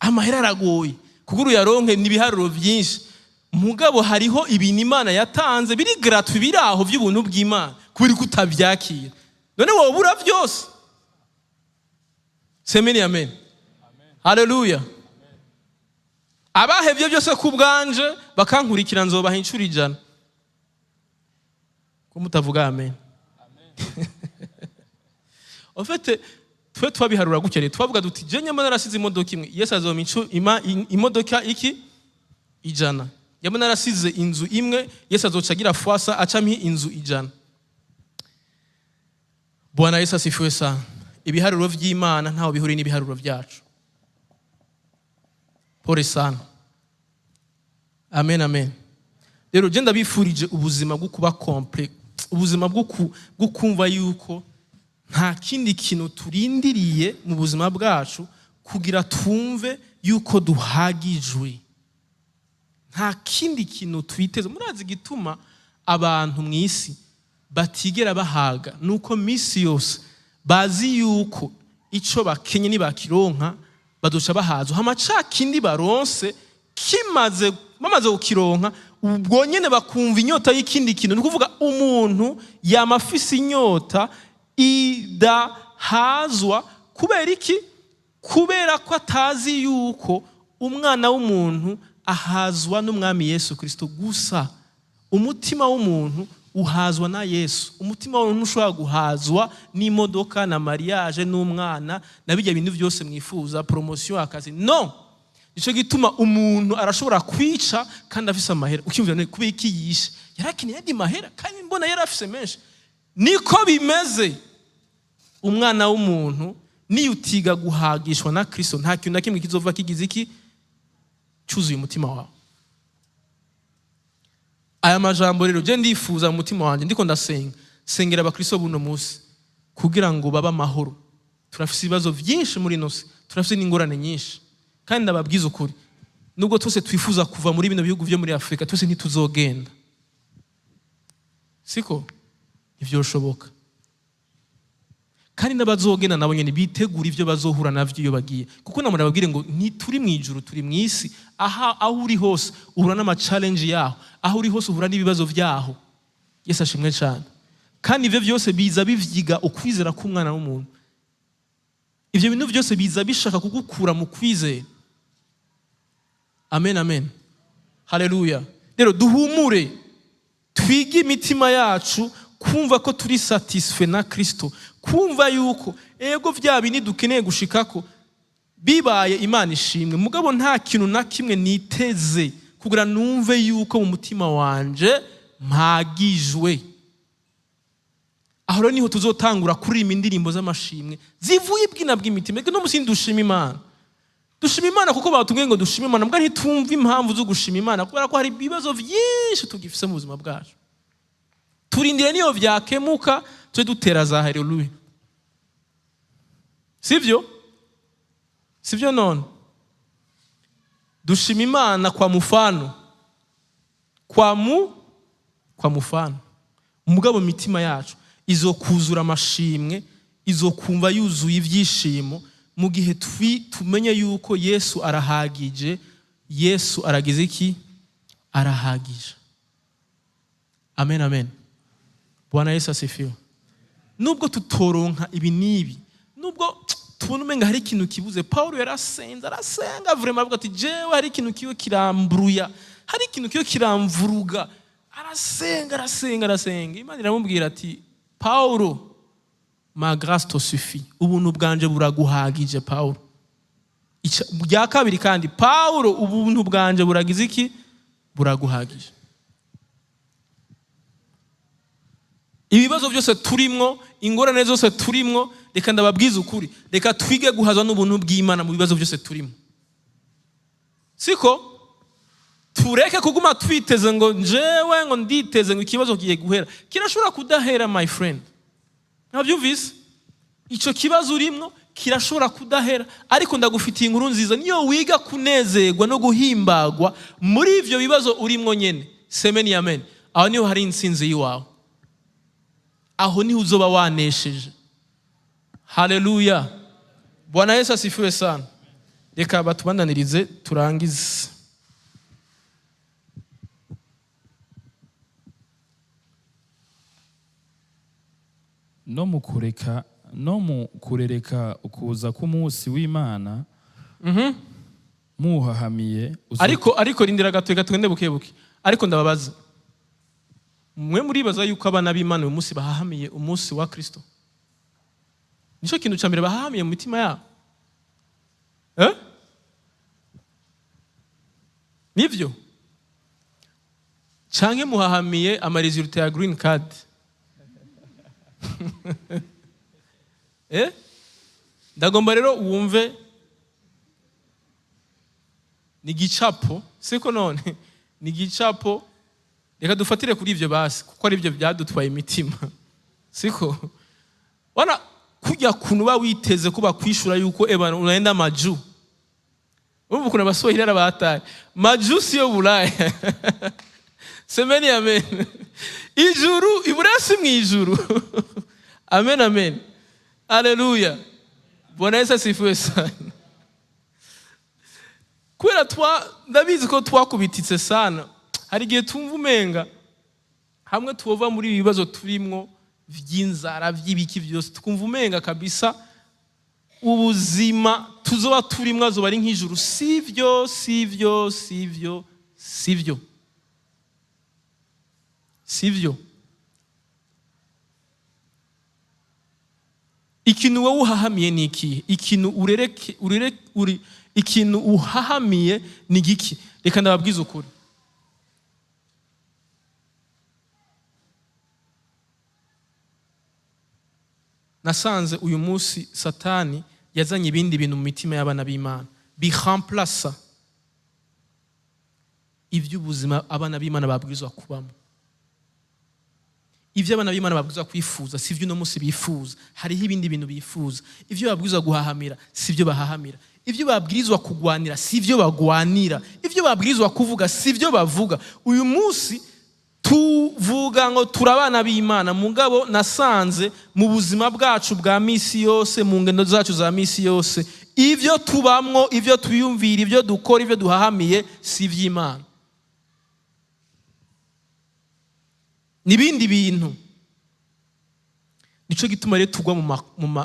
S1: Amahera aragoye kuko uyaronke n'ibiharuro byinshi, mugabo hariho ibintu Imana yatanze biri gratuit, biri aho by'ubuntu bw'Imana. Kubera ko utavyakira, none wowe ubura byose. Semeni amen, haleluya. Abahevye byose ku bwanje bakankurikira, nzobaha inshuro 100. Ko mutavuga amen? En fait, twe twabiharura gutya rero, twavuga duti: "Je nyamara narasize imodoka imwe, Yesu azompa imodoka iki? 100. Nyamara narasize inzu imwe, Yesu azoca agira fois 100, aca ampa inzu 100." Bwana Yesu asifiwe sana. Ibiharuro vy'Imana ntaho bihuriye n'ibiharuro byacu. Pole sana. Amen, amen. Rero je ndabifurije ubuzima bwo kuba complet, ubuzima bwo kumva yuko nta kindi kintu turindiriye mu buzima bwacu kugira twumve yuko duhagijwe. Nta kindi kintu twiteze. Murazi igituma abantu mu isi batigera bahaga? Nuko misi yose bazi yuko ico bakenye nibakironka bazoca bahazwa. Hama ca kindi baronse kimaze, bamaze kukironka, ubwo nyene bakumva inyota y'ikindi kintu. Ni ukuvuga umuntu yama afise inyota idahazwa. Kubera iki? Kubera ko atazi yuko umwana w'umuntu ahazwa n'Umwami Yesu Kristo gusa. Umutima w'umuntu uhazwa na Yesu. Umutima w'umuntu ushobora guhazwa n'imodoka na mariage n'umwana na bijya bintu byose mwifuza, promotion, akazi. No, nicyo gituma umuntu arashobora kwica kandi afise amahera. Ukiyumvira none kubera iki yishe? Yarakeneye andi mahera kandi mbona yari afise menshi. Niko bimeze. Umwana w'umuntu niyo utiga guhagishwa na Kristo, nta kintu na kimwe kizova kigize iki cyuzuye umutima wawe. Aya majambo rero je ndifuza mu mutima wanjye, ndiko ndasenga, sengera abakristo buno munsi kugira ngo babe amahoro. Turafise ibibazo byinshi muri ino si, turafise n'ingorane nyinshi, kandi ndababwiza ukuri, nubwo twese twifuza kuva muri bino bihugu byo muri Afurika, twese ntituzogenda, siko ntivyoshoboka. Kandi n'abazogenda nabo nyene bitegura ivyo bazohura navyo iyo bagiye, kuko namwe nababwire ngo ntituri mu ijuru, turi mu isi. Aha aho uri hose uhura n'ama challenge yaho, aho uri hose uhura n'ibibazo vyaho. Yesu ashimwe cyane. Kandi ivyo byose biza bivyiga ukwizera k'umwana w'umuntu. Ivyo bintu byose biza bishaka kugukura mu kwizera. Amen, amen, haleluya. Rero duhumure, twige imitima yacu kumva ko turi satisfait na Kristo, kumva yuko ego vya bindi dukeneye gushikako bibaye, Imana ishimwe, mugabo nta kintu na kimwe niteze kugira numve yuko mu mutima wanje mpagijwe. Aho rero niho tuzotangura kuririmba indirimbo z'amashimwe zivuye ibwina bw'imitima. Ego no musi dushima Imana, dushima Imana kuko batubwiye ngo dushime Imana, mbwa ntitumve impamvu zo gushima Imana kubera ko hari ibibazo byinshi tugifise mu buzima bwacu. Turindire niyo vyakemuka tuje dutera za haleluya, sivyo? Sivyo? None dushima Imana kwa mufano, kwa mufano, mugabo mitima yacu izokuzura amashimwe, izokumva yuzuye ibyishimo mu gihe tumenye yuko Yesu arahagije. Yesu aragize iki? Arahagije. Amen, amen. Bwana Yesu asifiwe. Nubwo tutoronka ibi n'ibi, nubwo tubona umenga hari ikintu kibuze, Paulo yarasenze, arasenga vraiment, avuga ati jewe hari ikintu kiwe kirambruya, hari ikintu kiwe kiramvuruga. Arasenga, arasenga, arasenga. Imana iramubwira ati: "Paulo, ma grâce te suffit, ubuntu bwanje buraguhagije." Paulo bya kabiri kandi: "Paulo, ubuntu bwanje buragize iki? Buraguhagije." Ibibazo byose turimwo, ingorane zose turimwo, reka ndababwize ukuri, reka twige guhazwa n'ubuntu bw'Imana mu bibazo byose turimo, siko? Tureke kuguma twiteze ngo njewe ngo nditeze ngo ikibazo kigiye guhera. Kirashobora kudahera, my friend. Ntabyumvise? Icyo kibazo urimwo kirashobora kudahera, ariko ndagufitiye inkuru nziza: niyo wiga kunezerwa no guhimbagwa muri ivyo bibazo urimwo nyene, semeni amen, aho niho hari intsinzi y'iwawe, aho niho uzoba wanesheje. Haleluya, Bwana Yesu asifiwe sana. Reka batubandanirize turangize.
S2: No mu kurereka ukuza k'umunsi w'Imana muhahamiye
S1: Ariko rindira gato, reka tugende buke buke. Ariko ndababaza, mwe muribaza yuko abana b'Imana uyu munsi bahahamiye umunsi wa Kristo? Nicyo kintu cya mbere bahahamiye mu mitima yabo, eh? Nivyo canke muhahamiye ama résultats ya green card, eh? Ndagomba rero wumve ni gicapo, siko? None ni gicapo. Reka dufatire kuri ibyo basi, kuko ari byo byadutwaye imitima, siko? Wana kujya kuntu uba witeze ko bakwishura yuko eba unaenda majuu. Urumva ukuntu Abaswahili arabataye? Majuu siyo Bulaya. Semeni amen. Ijuru, Iburaya si mu ijuru. Amen, amen, aleluya. Bwana Yesu asifiwe sana. Kubera twa ndabizi ko twakubititse sana, hari igihe tumva umenga hamwe tuva muri ibi bibazo turimwo vy'inzara, vy'ibiki byose, tukumva umenga kabisa ubuzima. Tuzoba turimwo azoba ari nk'ijuru. Sivyo, sivyo, sivyo, sivyo, sivyo. Ikintu wowe uhahamiye ni ikihe? Ikintu urereke urere uri ikintu uhahamiye ni giki? Reka ndababwize ukuri. Nasanze uyu munsi Satani yazanye ibindi bintu mu mitima y'abana b'Imana biremplaça iby'ubuzima abana b'Imana babwirizwa kubamo. Ibyo abana b'Imana babwirizwa kwifuza si ibyo uno munsi bifuza. Hariho ibindi bintu bifuza. Ibyo babwirizwa guhahamira si ibyo bahahamira. Ibyo babwirizwa kugwanira si ibyo bagwanira. Ibyo babwirizwa kuvuga si ibyo bavuga. Uyu munsi tuvuga ngo turabana b'Imana, mugabo nasanze mu buzima bwacu bwa misi yose, mu ngendo zacu za misi yose, ibyo tubamwo, ibyo twiyumvira, ibyo dukora, ibyo duhahamiye si iby'Imana, n'ibindi bintu. Nico gituma rero tugwa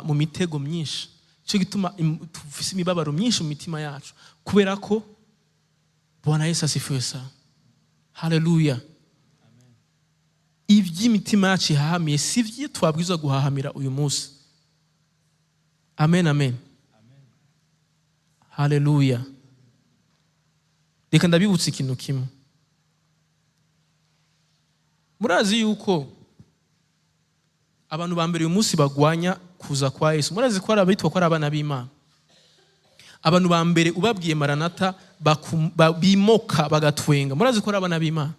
S1: mu mitego myinshi. Nico gituma tufise imibabaro myinshi mu mitima yacu, kubera ko... Bwana Yesu asifiwe sana, haleluya. Iby'imitima yacu ihahamiye si byo twabwirizwa guhahamira uyu munsi. Amen, amen, haleluya. Reka ndabibutsa ikintu kimwe. Murazi yuko abantu ba mbere uyu munsi bagwanya kuza kwa Yesu, murazi ko ari abitwa ko ari abana b'Imana. Abantu ba mbere ubabwiye maranata bimoka bagatwenga, murazi ko ari abana b'Imana,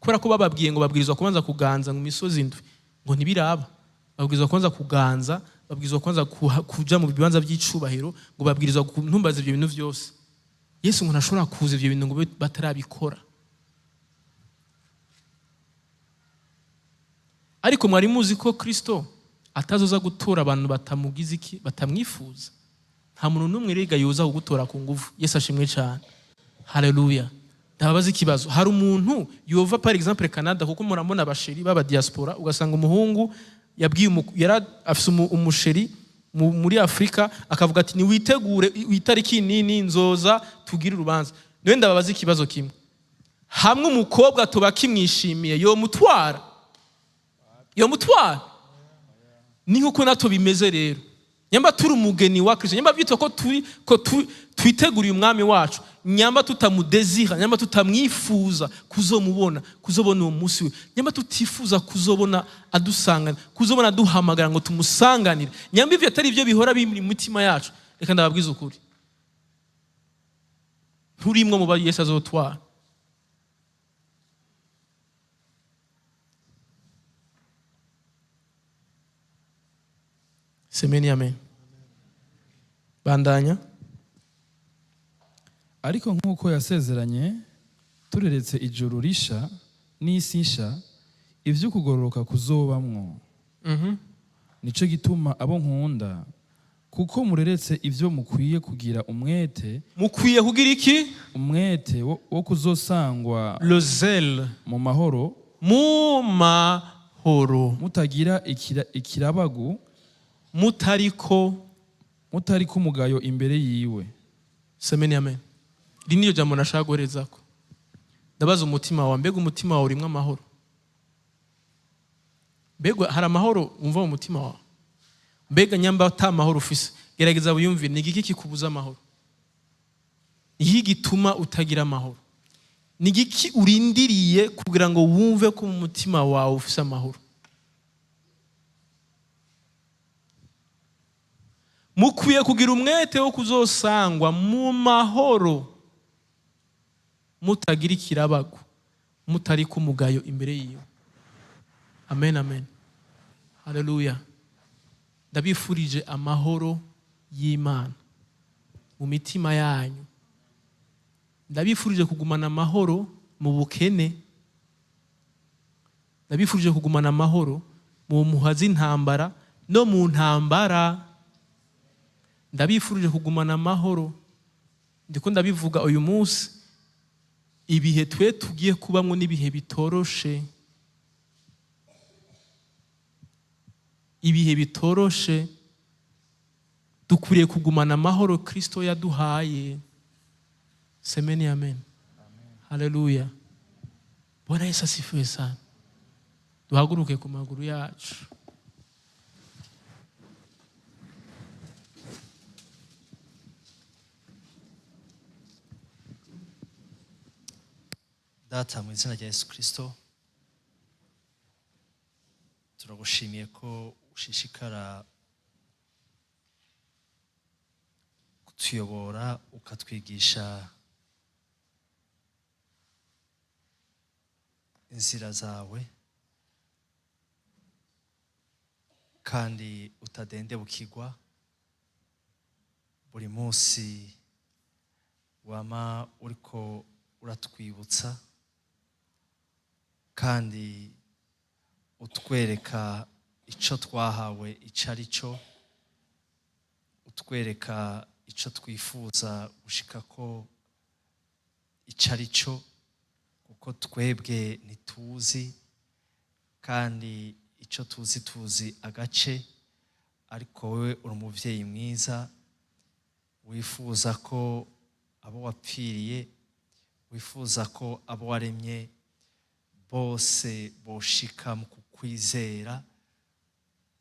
S1: kubera ko bababwiye ngo babwirizwa kubanza kuganza mu misozi indwi, ngo ntibiraba. Babwirizwa kubanza kuganza, babwirizwa kubanza kuja mu bibanza by'icubahiro, ngo babwirizwa ntumbaze ibyo bintu byose. Yesu ngo ntashobora kuza ibyo bintu ngo batarabikora. Ariko mwari muzi ko Kristo atazoza gutora abantu batamugize iki? Batamwifuza. Nta muntu n'umwe rega yoza kugutora ku nguvu. Yesu ashimwe cyane, haleluya. Ndababaza ikibazo: hari umuntu yova, par exemple, Canada? Kuko murabona abachéri b'aba diaspora, ugasanga umuhungu yabwiye yari afise umuchéri muri Afurika, akavuga ati: "Niwitegure, itariki nini nzoza tugire urubanza." Niwe ndababaza ikibazo kimwe: hamwe umukobwa tuba kimwishimiye, yomutwara? Yomutwara? Ni nkuko natwe bimeze rero. Nyamba turi umugeni wa Kristo, nyamba byitwa ko turi ko twiteguriye umwami wacu, nyamba tutamudésira, nyamba tutamwifuza kuzomubona, kuzobona uwo munsi we, nyamba tutifuza kuzobona adusangana, kuzobona aduhamagara ngo tumusanganire, nyamba ivyo atari byo bihora biri mu mitima yacu, reka ndababwiza ukuri, nturimwo mu ba Yesu azotwara. Semeni amen. Bandanya.
S2: Ariko nk'uko yasezeranye, tureretse ijuru risha n'isi nsha ivy'ukugororoka kuzobamwo. Nico gituma, abo nkunda, kuko mureretse ivyo mukwiye kugira umwete,
S1: Mukwiye kugira iki?
S2: Umwete wo kuzosangwa
S1: Le zèle.
S2: mu mahoro,
S1: Mu mahoro,
S2: mutagira ikirabagu,
S1: mutariko
S2: mutari kumugayo imbere yiwe.
S1: Semeni amen. Iri niyo jambo nashaka guherezako. Ndabaza umutima wawe: mbega umutima wawe urimwo amahoro? Mbega hari amahoro wumva mu mutima wawe? Mbega nyamba ata mahoro ufise, gerageza wiyumvire: ni igiki kikubuza amahoro? Ni iki gituma utagira amahoro? Ni igiki urindiriye kugira ngo wumve ko mu mutima wawe ufise amahoro? Mukwiye kugira umwete wo kuzosangwa mu mahoro, mutagira ikirabago, mutari kumugayo imbere yiwe. Amen, amen, haleluya. Ndabifurije amahoro y'Imana mu mitima yanyu. Ndabifurije kugumana amahoro mu bukene. Ndabifurije kugumana amahoro mu mpuha z'intambara no mu ntambara. Ndabifurije kugumana amahoro. Ndiko ndabivuga uyu munsi, ibihe twe tugiye kubamwo n'ibihe bitoroshe, ibihe bitoroshe. Duhagaze mu bihe bitoroshe. Dukwiriye kugumana amahoro Kristo yaduhaye. Semeni amen. Haleluya. Bwana Yesu asifiwe sana. Duhaguruke ku maguru yacu.
S3: Data, mu izina rya Yesu Kirisito, turagushimiye ko ushishikara kutuyobora, ukatwigisha inzira zawe, kandi utadendebukirwa. Buri munsi wama uriko uratwibutsa kandi utwereka icyo twahawe icyo ari cyo, utwereka icyo twifuza gushika ko icyo ari cyo, kuko twebwe ntituzi, kandi icyo tuzi tuzi agace. Ariko wowe uri umubyeyi mwiza, wifuza ko abo wapfiriye, wifuza ko abo waremye bose boshika mu kukwizera,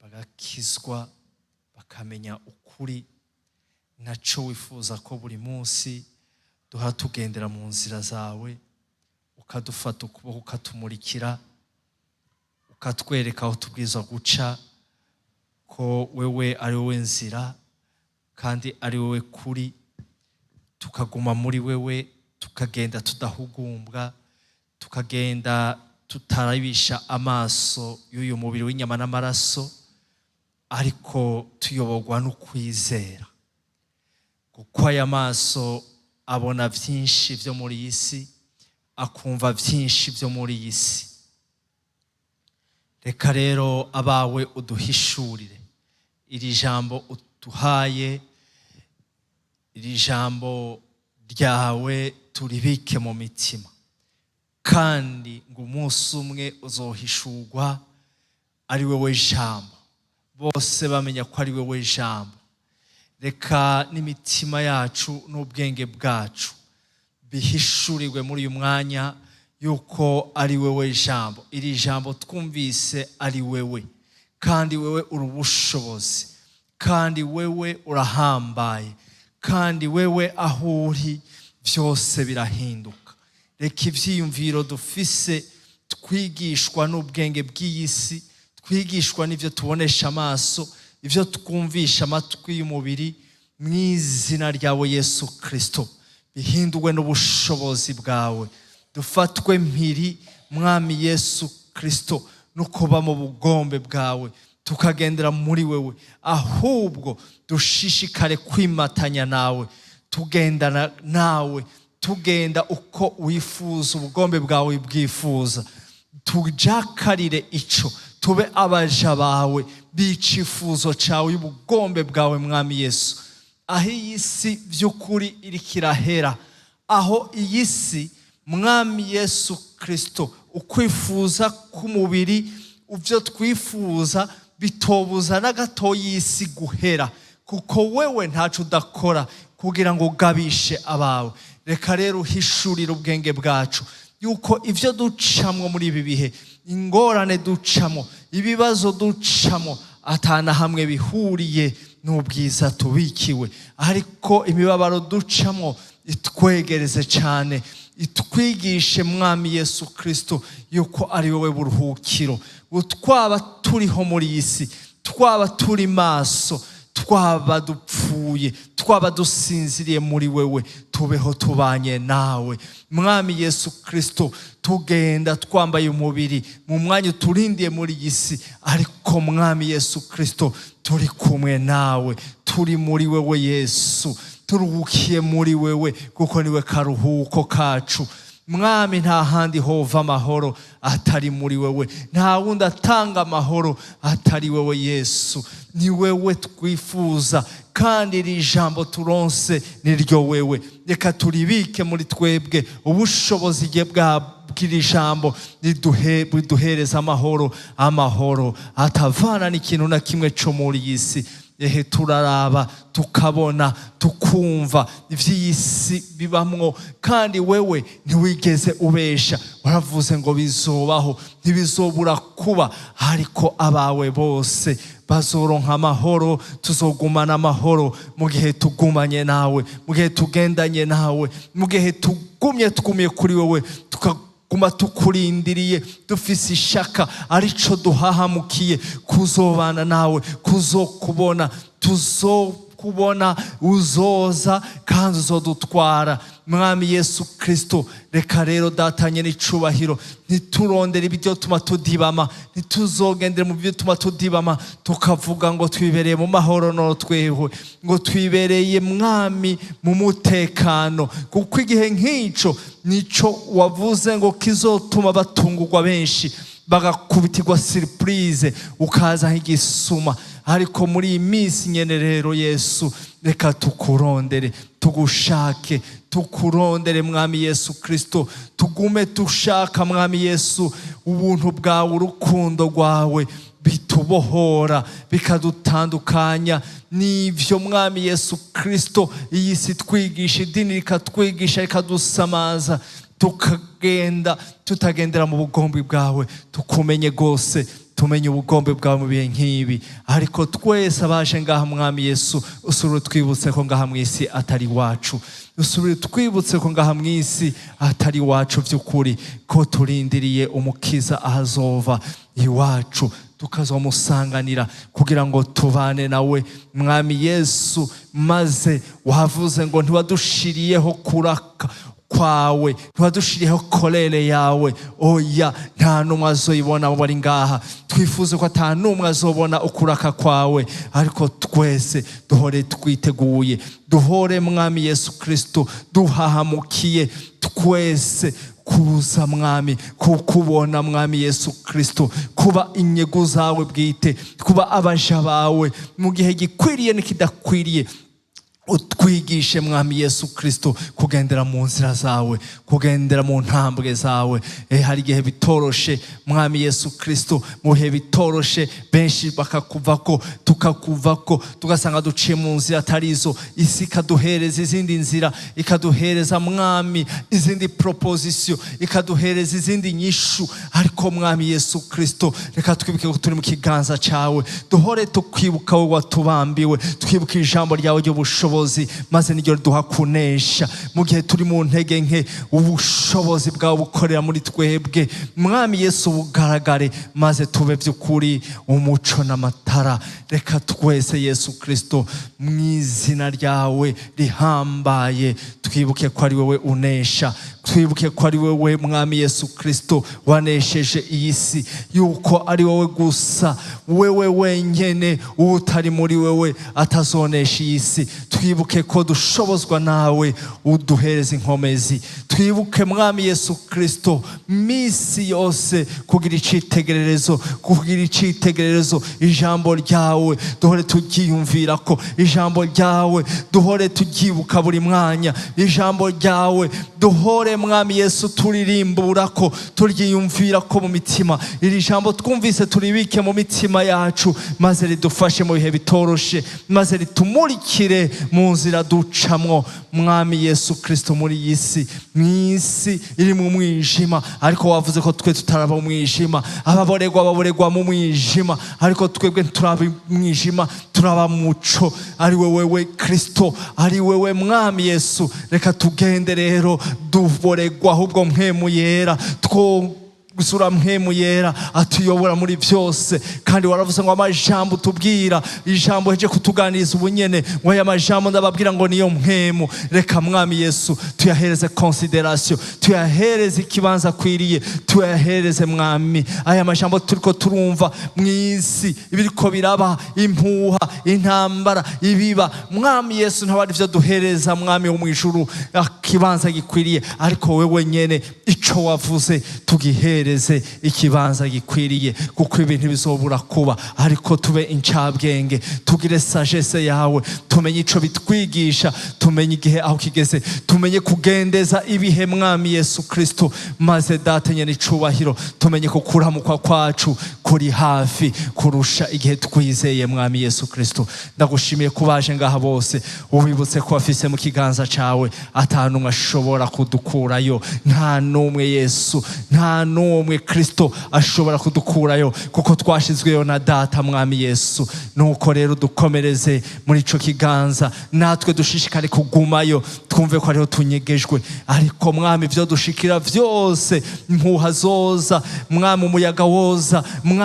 S3: bagakizwa, bakamenya ukuri. Naco wifuza ko buri munsi duha tugendera mu nzira zawe, ukadufata ukuboko, ukatumurikira, ukatwereka aho tubwirizwa guca, ko wewe ari wowe nzira kandi ari wowe kuri, tukaguma muri wewe, tukagenda tudahugumbwa, tukagenda tutarabisha amaso y'uyu mubiri w'inyama n'amaraso, ariko tuyoborwa n'ukwizera, kuko aya maso abona byinshi byo muri iyi si, akumva byinshi byo muri iyi si. Reka rero abawe uduhishurire iri jambo uduhaye, iri jambo ryawe turibike mu mitima, kandi ngo umunsi umwe uzohishurwa ari wowe jambo, bose bamenya ko ari wowe jambo. Reka n'imitima yacu n'ubwenge bwacu bihishurirwe muri uyu mwanya yuko ari wowe jambo. Iri jambo twumvise ari wewe, kandi wewe uri ubushobozi, kandi wewe urahambaye, kandi wewe aho uri byose birahinduka. Reka ibyiyumviro dufise twigishwa n'ubwenge bw'iyi si, twigishwa n'ibyo tubonesha amaso, ibyo twumvisha amatwi y'umubiri, mu izina ryawe Yesu Kirisito, bihindurwe n'ubushobozi bwawe. Dufatwe mpiri, Mwami Yesu Kirisito, no kuba mu bugombe bwawe, tukagendera muri wewe, ahubwo dushishikare kwimatanya nawe, tugendana nawe, tugenda uko wifuza, ubugombe bwawe bwifuza. Tujakarire ico, tube abaja bawe b'icifuzo cawe y'ubugombe bwawe, Mwami Yesu. Aho iyi si by'ukuri iriko irahera, aho iyi si, Mwami Yesu Kirisito, ukwifuza k'umubiri, ibyo twifuza bitobuza na gato y'isi guhera, kuko wewe ntaco udakora kugira ngo ugabishe abawe. Reka rero uhishurire ubwenge bwacu yuko ivyo ducamwo muri ibi bihe, ingorane ducamwo, ibibazo ducamwo, atana hamwe bihuriye n'ubwiza tubikiwe, ariko imibabaro ducamwo itwegereze cyane, itwigishe, Mwami Yesu Kirisito, yuko ari wowe buruhukiro. Twaba turiho muri iyi si, twaba turi maso, twaba dupfuye, twaba dusinziriye muri wewe, tubeho tubanye nawe, Mwami Yesu Kirisito. Tugenda twambaye umubiri mu mwanya uturindiye muri iyi si, ariko Mwami Yesu Kirisito, turi kumwe nawe, turi muri wewe Yesu, turuhukiye muri wewe, kuko niwe karuhuko kacu. Mwami, nta handi hova amahoro atari muri wewe, nta wundi atanga amahoro atari wewe Yesu. Ni wewe twifuza, kandi iri jambo turonse ni ryo wewe. Reka turibike muri twebwe, ubushobozi bw'iri jambo riduhereza amahoro, amahoro atavana n'ikintu na kimwe cyo muri iyi si. Ehe, turaraba, tukabona, tukumva iby'iyi si bibamwo, kandi wewe ntiwigeze ubesha. Waravuze ngo bizobaho, ntibizobura kuba, ariko abawe bose bazoronka amahoro. Tuzogumana amahoro mu gihe tugumanye nawe, mu gihe tugendanye nawe, mu gihe tugumye twumiye kuri wowe, tukaguma tukurindiriye dufise ishaka, arico duhahamukiye kuzobana nawe, kuzokubona. Tuzokubona, uzoza kandi uzodutwara, Mwami Yesu Kristo. Reka rero datanye n'icubahiro, ntiturondere ibyo tuma tudibama, ntituzogendere mu byo tuma tudibama, tukavuga ngo twibereye mu mahoro, no twewe ngo twibereye, Mwami, mu mutekano, kuko igihe nk'ico nico wavuze ngo kizotuma batungurwa benshi, bagakubitirwa surprise, ukaza nk'igisuma. Ariko muri iyi minsi nyene rero, Yesu, reka tukurondere, tugushake, tukurondere, Mwami Yesu Kristo. Tugume dushaka, Mwami Yesu, ubuntu bwawe, urukundo rwawe, bitubohora, bikadutandukanya n'ibyo, Mwami Yesu Kristo, iyi si twigisha, idini rikatwigisha, rikadusamaza, tukagenda tutagendera mu bugombi bwawe. Tukumenye rwose, tumenye ubugombe bwawe mu bihe nk'ibi. Ariko twese abaje ngaha, Mwami Yesu, usubire twibutse ko ngaha mu isi atari iwacu, usubire twibutse ko ngaha mu isi atari iwacu by'ukuri, ko turindiriye Umukiza ahazova iwacu, tukazomusanganira kugira ngo tubane nawe, Mwami Yesu. Maze wavuze ngo ntiwadushiriyeho kuraka kwawe, ntiwadushiriyeho colère yawe. Oya, nta n'umwe azoyibona abo bari ngaha. Twifuze ko ata n'umwe azobona ukuraka kwawe, ariko twese duhore twiteguye, duhore, Mwami Yesu Kristo, duhahamukiye twese kuza, Mwami, kukubona, Mwami Yesu Kristo, kuba inyegu zawe bwite, kuba abaja bawe mu gihe gikwiriye n'ikidakwiriye. Utwigishe, Mwami Yesu Kristo, kugendera mu nzira zawe, kugendera mu ntambwe zawe. Hari igihe bitoroshe, Mwami Yesu Kristo. Mu bihe bitoroshe, benshi bakakuvako, tukakuvako, tugasanga duciye mu nzira atarizo. Isi ikaduhereza izindi nzira, ikaduhereza, Mwami, izindi proposition, ikaduhereza izindi nyishu. Ariko Mwami Yesu Kristo, reka twibuke ko turi mu kiganza cyawe. Duhore tukwibuka wowe watubambiwe, twibuke ijambo ryawe ry'ubushobozi, maze niryo riduha kunesha mu gihe turi mu ntege nke. Ubushobozi bwawe bukorera muri twebwe, Mwami Yesu, bugaragare, maze tube by'ukuri umuco n'amatara. Reka twese, Yesu Kristo, mu izina ryawe rihambaye, twibuke ko ari wowe unesha, twibuke ko ari wowe, Mwami Yesu Kristo, wanesheje iyi si, yuko ari wowe gusa, wewe wenyene, utari muri wewe atazonesha iyi si. Twibuke ko dushobozwa nawe uduhereza inkomezi. Twibuke, Mwami Yesu Kristo, misi yose kugira icitegererezo, kugira icitegererezo ijambo ryawe. Duhore turyiyumvira ko ijambo ryawe, duhore turyibuka buri mwanya ijambo ryawe. Duhore, Mwami Yesu, turirimbura ko turyiyumvira ko mu mitima. Iri jambo twumvise turibike mu mitima yacu, maze ridufashe mu bihe bitoroshe, maze ritumurikire mu nzira ducamwo, Mwami Yesu Kristo, muri iyi si, mu isi iri mu mwijima. Ariko wavuze ko twe tutaraba mu mwijima. Ababoregwa baboregwa mu mwijima, ariko twebwe ntituraba mwijima, turaba muco, ari wewe Kristo, ari wewe Mwami Yesu. Reka tugende rero duboregwa ahubwo Mpwemu Yera, two gusura Mpwemu Yera atuyobora muri byose. Kandi waravuze ngo amajambo tubwira, ijambo heje kutuganiriza ubunyene, ngo aya majambo ndababwira ngo niyo mpwemu. Reka, Mwami Yesu, tuyahereze considération, tuyahereze ikibanza akwiriye, tuyahereze, Mwami, aya majambo turiko turumva mu isi, ibiriko biraba, impuha, intambara, ibiba. Mwami Yesu, ntabwo ari byo duhereza, Mwami wo mu ijuru, ikibanza gikwiriye, ariko wewe nyene ico wavuze tugihereze ikibanza gikwiriye, kuko ibintu bizobura kuba. Ariko tube incabwenge, tugire sagesse yawe, tumenye ico bitwigisha, tumenye igihe aho kigeze, tumenye kugendeza ibihe, Mwami Yesu Kristo. Maze Data nyene icubahiro, tumenye ko kuramukwa kwacu kuri Kuri hafi kurusha igihe twizeye. Mwami Yesu Kristo, ndagushimiye ko baje ngaha bose, ubibutse ko bafise mu kiganza cawe, ata n'umwe ashobora kudukurayo. Nta n'umwe, Yesu, nta n'umwe, Kristo, ashobora kudukurayo, kuko twashizweyo na Data. Mwami Yesu, nuko rero dukomereze muri ico kiganza, natwe dushishikare kugumayo, twumve ko ariho tunyegejwe. Ariko Mwami, ibyo dushikira vyose, impuha zoza, Mwami, umuyaga woza, Mwami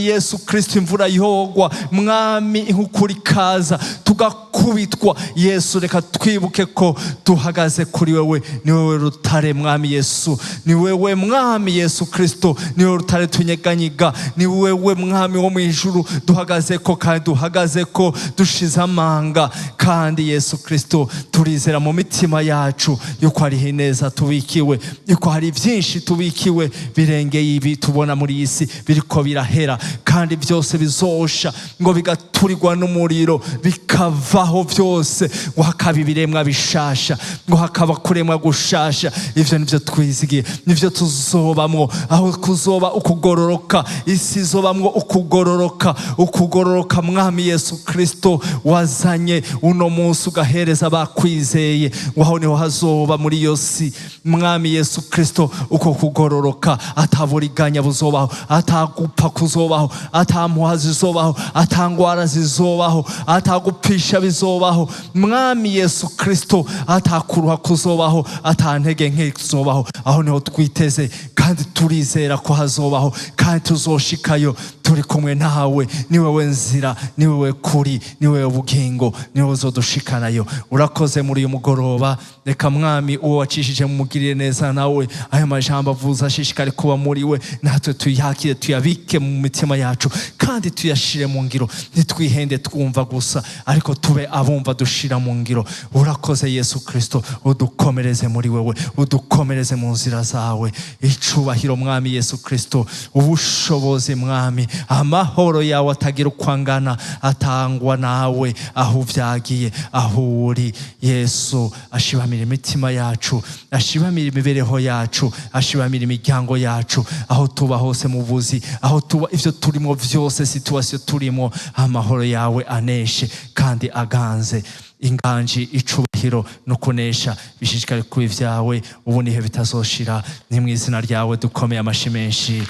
S3: Yesu Kristo, imvura yogwa, Mwami, inkukura ikaza, tugakubitwa, Yesu, reka twibuke ko duhagaze kuri wewe. Ni wewe rutare, Mwami Yesu, ni wewe, Mwami Yesu Kristo, ni wewe rutare tunyeganyiga, ni wewe Mwami wo mu ijuru duhagaze ko, kandi duhagaze ko dushize amanga. Kandi Yesu Kristo, turizera mu mitima yacu yuko hariho ineza tubikiwe, yuko hari byinshi tubikiwe birengeye ibi tubona muri iyi si biriko birahera, kandi byose bizosha, ngo bigaturirwa n'umuriro, bikavaho byose, ngo hakaba ibiremwa bishasha, ngo hakaba kuremwa gushasha. Ivyo nivyo twizigiye, nivyo tuzobamwo, aho kuzoba ukugororoka, isi izobamwo ukugororoka, ukugororoka Mwami Yesu Kristo wazanye uno munsi ugahereza abakwizeye, ngo aho niho hazoba muri iyo si, Mwami Yesu Kristo, uko kugororoka, ataburiganya buzobaho, atagupfa kuzobaho, atampuha zizobaho, atangwara zizobaho, atagupfisha bizobaho, Mwami Yesu Kristo, atakuruha kuzobaho, atantege nke zizobaho. Aho niho twiteze, kandi turizera ko hazobaho, kandi tuzoshikayo turi kumwe nawe. Ni wewe nzira, ni wewe kuri, ni wewe bugingo, ni wewe uzodushikanayo. Urakoze muri uyu mugoroba. Reka Mwami, uwo wacishije mumugirire neza, nawe aya majambo avuze ashishikare kuba muri we, natwe tuyakire, tuyabike mu mitima yacu, kandi tuyashire mu ngiro. Ntitwihende twumva gusa, ariko tube abumva dushira mu ngiro. Urakoze Yesu Kristo, udukomereze muri wewe, udukomereze mu nzira zawe. Icubahiro, Mwami Yesu Kristo, ubushobozi, Mwami, amahoro yawe atagira uko angana, atangwa nawe aho uvyagiye, aho uri Yesu, ashibamira imitima yacu, ashibamira imibereho yacu, ashibamira imiryango yacu, aho tuba hose mu buzi, aho tuba, ivyo turimo vyose, situation turimo, amahoro yawe aneshe kandi aganze. Inganji, icubahiro no kunesha bishishikare kuba ivyawe ubu nihe bitazoshira. Ni mu izina ryawe dukomeye amashi menshi.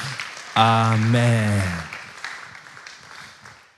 S3: Amen.